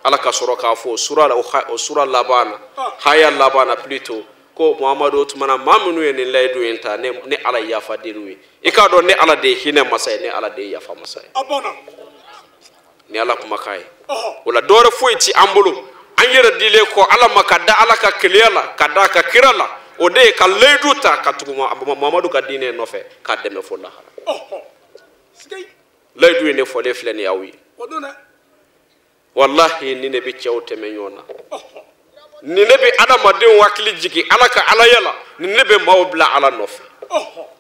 Ala ka sɔrɔ k'a fɔ o sura la, o sura laban na, haya laban na plutôt, ko Muhamadu, o tuma na maa minnu ye nin layidu in ta, ne Ala ye yafa deli ye. I k'a dɔn ne Ala de ye hinɛ masa ye, ne Ala de ye yafa masa ye. Ni Ala kumakan ye. O la dɔwɛrɛ foyi ti an bolo an yɛrɛ dilen kɔ Ala ma, ka da Ala ka keleya la, ka da a ka kira la, o de ye ka layidu ta ka tugu Muhamadu ka diinɛ nɔfɛ k'a dɛmɛ fo lahara. Layidu in de fɔlen filɛ nin ye aw ye. Walahi ni ne bɛ cɛw tɛmɛ ɲɔgɔn na, ni ne bɛ adamadenw hakili jigin Ala ka alaya la, ni ne bɛ maaw bila Ala nɔfɛ.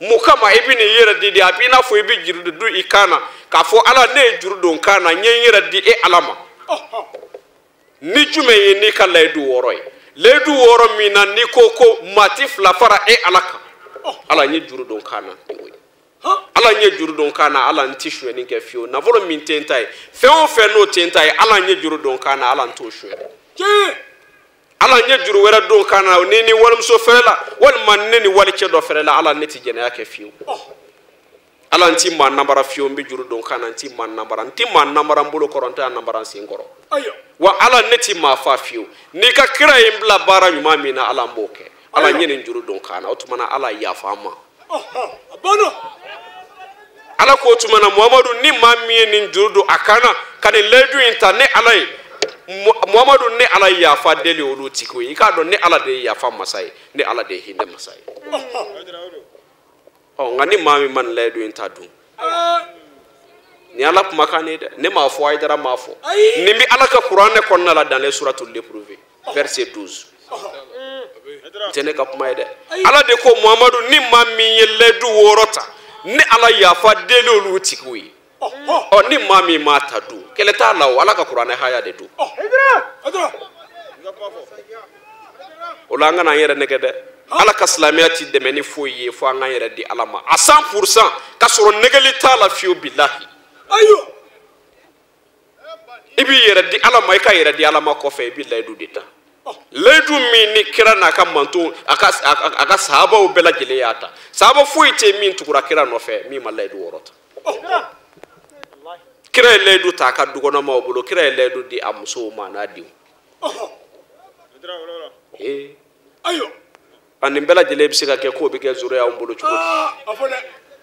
Mun kama i bɛ n'i yɛrɛ di de? A b'i n'a fɔ i bɛ juru de don i kan na k'a fɔ Ala, ne ye juru don n kan na, n ye n yɛrɛ di e Ala ma. Ni jumɛn ye n'i ka layidu 6 ye? Layidu 6 min na n'i ko ko maa ti fila fara e Ala kan, Ala n ye juru don n kan na. Ala n ye juru don n kan na, Ala n ti sonyɛni kɛ fiyewu. Nafolo min tɛ n ta ye, fɛn o fɛn n'o tɛ n ta ye, Ala n ye juru don n kan na, Ala n t'o sonyɛ. Ala n ye juru wɛrɛ don kan na, ni ni walimuso fɛrɛ la, walima ne ni walicɛ dɔ fɛrɛ la, Ala ne ti jɛnɛya kɛ fiyewu. Ala n ti maa namara fiyewu, n bɛ juru don kan na, n ti maa namara, n ti maa namara n bolo kɔrɔ, n t'a namara n sen kɔrɔ. Wa Ala ne ti maa fa fiyewu. N'i ka kira ye n bila baara ɲuman min na, Ala n b'o kɛ. Ala n ye nin juru don kan na, o tuma na Ala yafa n ma. Ala k'o tuma na Muhamadu, ni maa min ye nin juru don a kan na ka nin layidu in ta ne Ala ye, Muhamadu, ne Ala ye yafa deli olu tigiw ye. I k'a dɔn ne Ala de ye yafa masa ye, ne Ala de ye hinɛ masa ye. Ɔ nka ni maa min ma nin layidu in ta dun, ni Ala kumakan ye dɛ, ne m'a fɔ, Hayidara m'a fɔ. Nin bɛ Ala ka kuranɛ kɔnɔna la dans les suratul l'épreuve verset 12. N tɛ ne ka kuma ye dɛ. Ala de ko Muhamadu, ni maa min ye layidu 6 ta, ne Ala yafa deli olu tigiw ye. Ɔ ni maa min m'a ta dun, kɛlɛ t'a la o, Ala ka kuranɛ haya de don. O la an kana an yɛrɛ nɛgɛ dɛ. Ala ka silamɛya ti dɛmɛ ni foyi ye fo an k'an yɛrɛ di Ala ma a 100% k'a sɔrɔ nɛgɛli t'a la fiyewu, bilahi. I b'i yɛrɛ di Ala ma, i ka yɛrɛ di Ala ma kɔfɛ, i bɛ layidu de ta. Layidu min ni kira n'a ka manton, a ka sahabaw bɛɛ lajɛlen y'a ta. Sahaba foyi tɛ min tugura kira nɔfɛ min ma layidu 6 ta. Kira ye layidu ta a ka dukɔnɔmaw bolo, kira ye layidu di a musow ma n'a denw. A nin bɛɛ lajɛlen bɛ se ka kɛ k'o bɛ kɛ zoro y'anw bolo cogo di?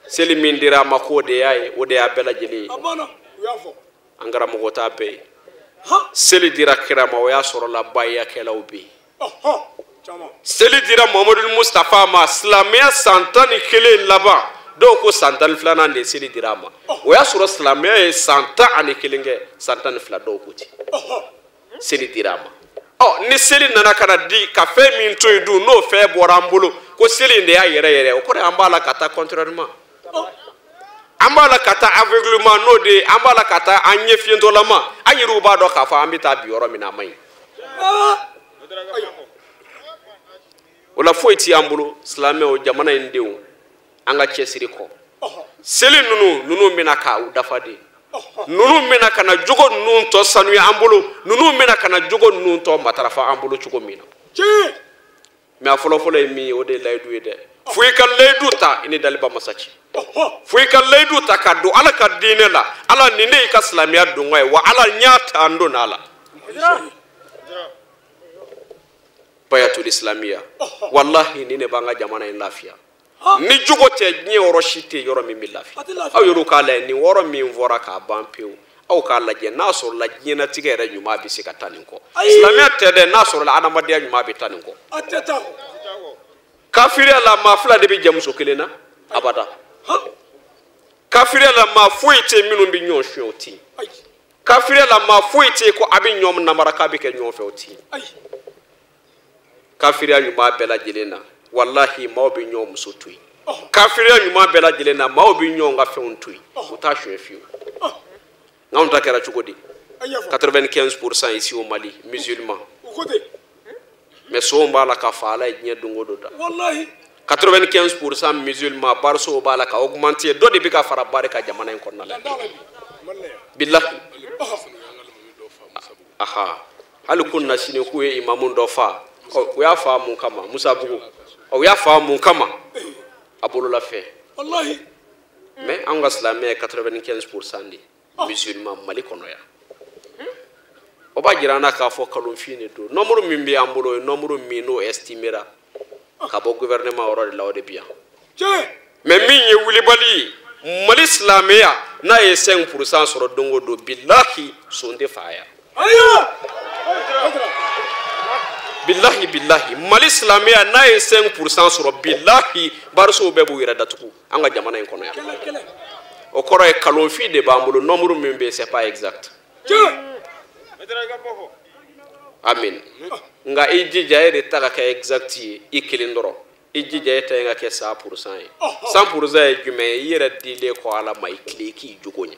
Seli min dira a ma k'o de y'a ye, o de y'a bɛɛ lajɛlen ye. An karamɔgɔ t'a bɛɛ ye. Seli dira kira ma, o y'a sɔrɔ la bayakɛlaw bɛ yen. Seli dira Muhamadu Mustafa ma, silamɛya san 11 laban, dɔw ko san 12nan de seli dira a ma. O y'a sɔrɔ silamɛya ye san 11 kɛ, san 12 dɔw ko ten. Seli dira a ma. Ɔ ni seli nana ka na di ka fɛn min to yen dun, n'o fɛn bɔra an bolo ko seli in de y'a yɛrɛ yɛrɛ, o kɔrɔ ye an b'a la ka taa contrairement. An b'a la ka taa aveuglement, n'o de ye an b'a la ka taa an ɲɛ fiyentɔlama. An yɛrɛw b'a dɔn k'a fɔ an bɛ taa bi yɔrɔ min na, a man ɲi. O la foyi ti an bolo silamɛw, jamana in denw, an ka cɛsiri kɔ. Seli ninnu bɛna k'u dafa de. Ninnu bɛna ka na jogo ninnu tɔ sanuya an bolo, ninnu bɛna ka na jogo ninnu tɔ matarafa an bolo cogo min na. Mais a fɔlɔfɔlɔ ye min ye, o de ye layidu ye dɛ. Fo i ka layidu ta i ni daliba masa cɛ. Fo i ka layidu ta ka don Ala ka diinɛ la. Ala nin de y'i ka silamɛya donka ye, wa Ala n y'a ta n donna a la. Bayatul islamiya, walahi nin de b'an ka jamana in lafiya. Ni jogo tɛ diɲɛ yɔrɔ si tɛ yɔrɔ min bɛ lafiya. Aw yɛrɛw k'a lajɛ nin wɔɔrɔ min fɔra k'a ban pewu. Aw k'a lajɛ n'a sɔrɔla diɲɛnatigɛ yɛrɛ ɲuman bɛ se ka taa nin kɔ. Silamɛya tɛ dɛ, n'a sɔrɔla adamadenya ɲuman bɛ taa nin kɔ. A tɛ taa. Kafiriya la maa fila de bɛ jɛ muso kelen na abada. Kafiriya la maa foyi tɛ yen minnu bɛ ɲɔgɔn suɲɛ o tɛ yen. Kafiriya la maa foyi tɛ yen ko a bɛ ɲɔgɔn namara k'a bɛ kɛ ɲɔgɔn fɛ o tɛ yen. Kafiriya ɲuman bɛɛ lajɛlen na walahi maaw bɛ ɲɔgɔn muso to yen. Kafiriya ɲuman bɛɛ lajɛlen na maaw bɛ ɲɔgɔn ka fɛnw to yen. U t'a suɲɛ fiyewu. N'anw ta kɛra cogo di? 95% ici au Mali musulmans. Mais sow b'a la ka fa Ala ye diɲɛ don o don da. 95% musulmans barisow b'a la ka augmenter. Dɔ de bɛ ka fara bari kan jamana in kɔnɔna la. Bilahi. Aha. Hali kun na sini k'u ye imamu dɔ fa. U y'a fa mun kama? Musa Bugu. U y'a fa mun kama? A bolola fɛn. Mais anw ka silamɛya ye 95% de ye. Musulman Mali kɔnɔ yan. O b'a jira an na k'a fɔ kalonfin de don. Nombre min bɛ an bolo o ye nombre min n'o estimera ka bɔ gouvernement yɔrɔ de la o de bɛ yan. Mais min ye wulibali ye Mali silamɛya n'a ye 5% sɔrɔ don o don bilahi son tɛ fa yan. Bilahi bilahi Mali silamɛya n'a ye 5% sɔrɔ bilahi barisow bɛɛ b'u yɛrɛ datugu an ka jamana in kɔnɔ yan. O kɔrɔ ye kalonfin de b'an bolo nombre min bɛ yen c'est pas exact. Amin. Nka i jija e de ta ka kɛ exact ye i kelen dɔrɔn. I jija e ta in ka kɛ 100% ye. 100% ye jumɛn ye? I yɛrɛ dilen kɔ Ala ma i tilen k'i jogo ɲɛ.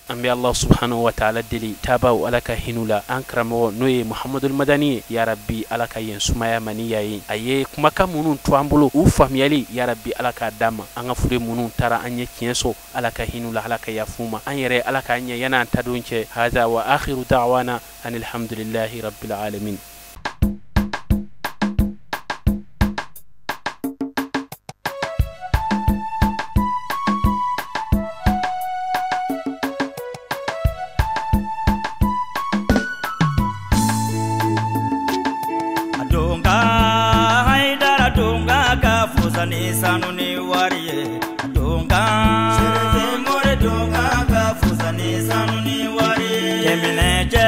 An bɛ Allah subhanahu wa ta'ala deli tabaw ala ka hinɛ la an karamɔgɔ n'o ye Muhamadul Madani ye ya Rabbi ala ka yen sumaya maniya ye a ye kumakan minnu to an bolo u faamuyali ya Rabbi ala k'a d'an ma an ka fure minnu taara an ye tiɲɛ sɔrɔ ala ka hinɛ la ala ka yafu ma an yɛrɛ ala k'an ɲɛ yan'an ta don cɛ haza wa akhiru da'wana anil hamdulillahi rabbil alamin. Sanu ni wari ye donga sere more donga ka fusa ni sanu ni wari ye kemine je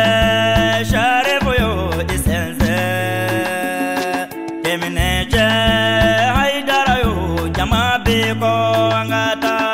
share boyo isenze kemine je haidara yo jama be ko angata.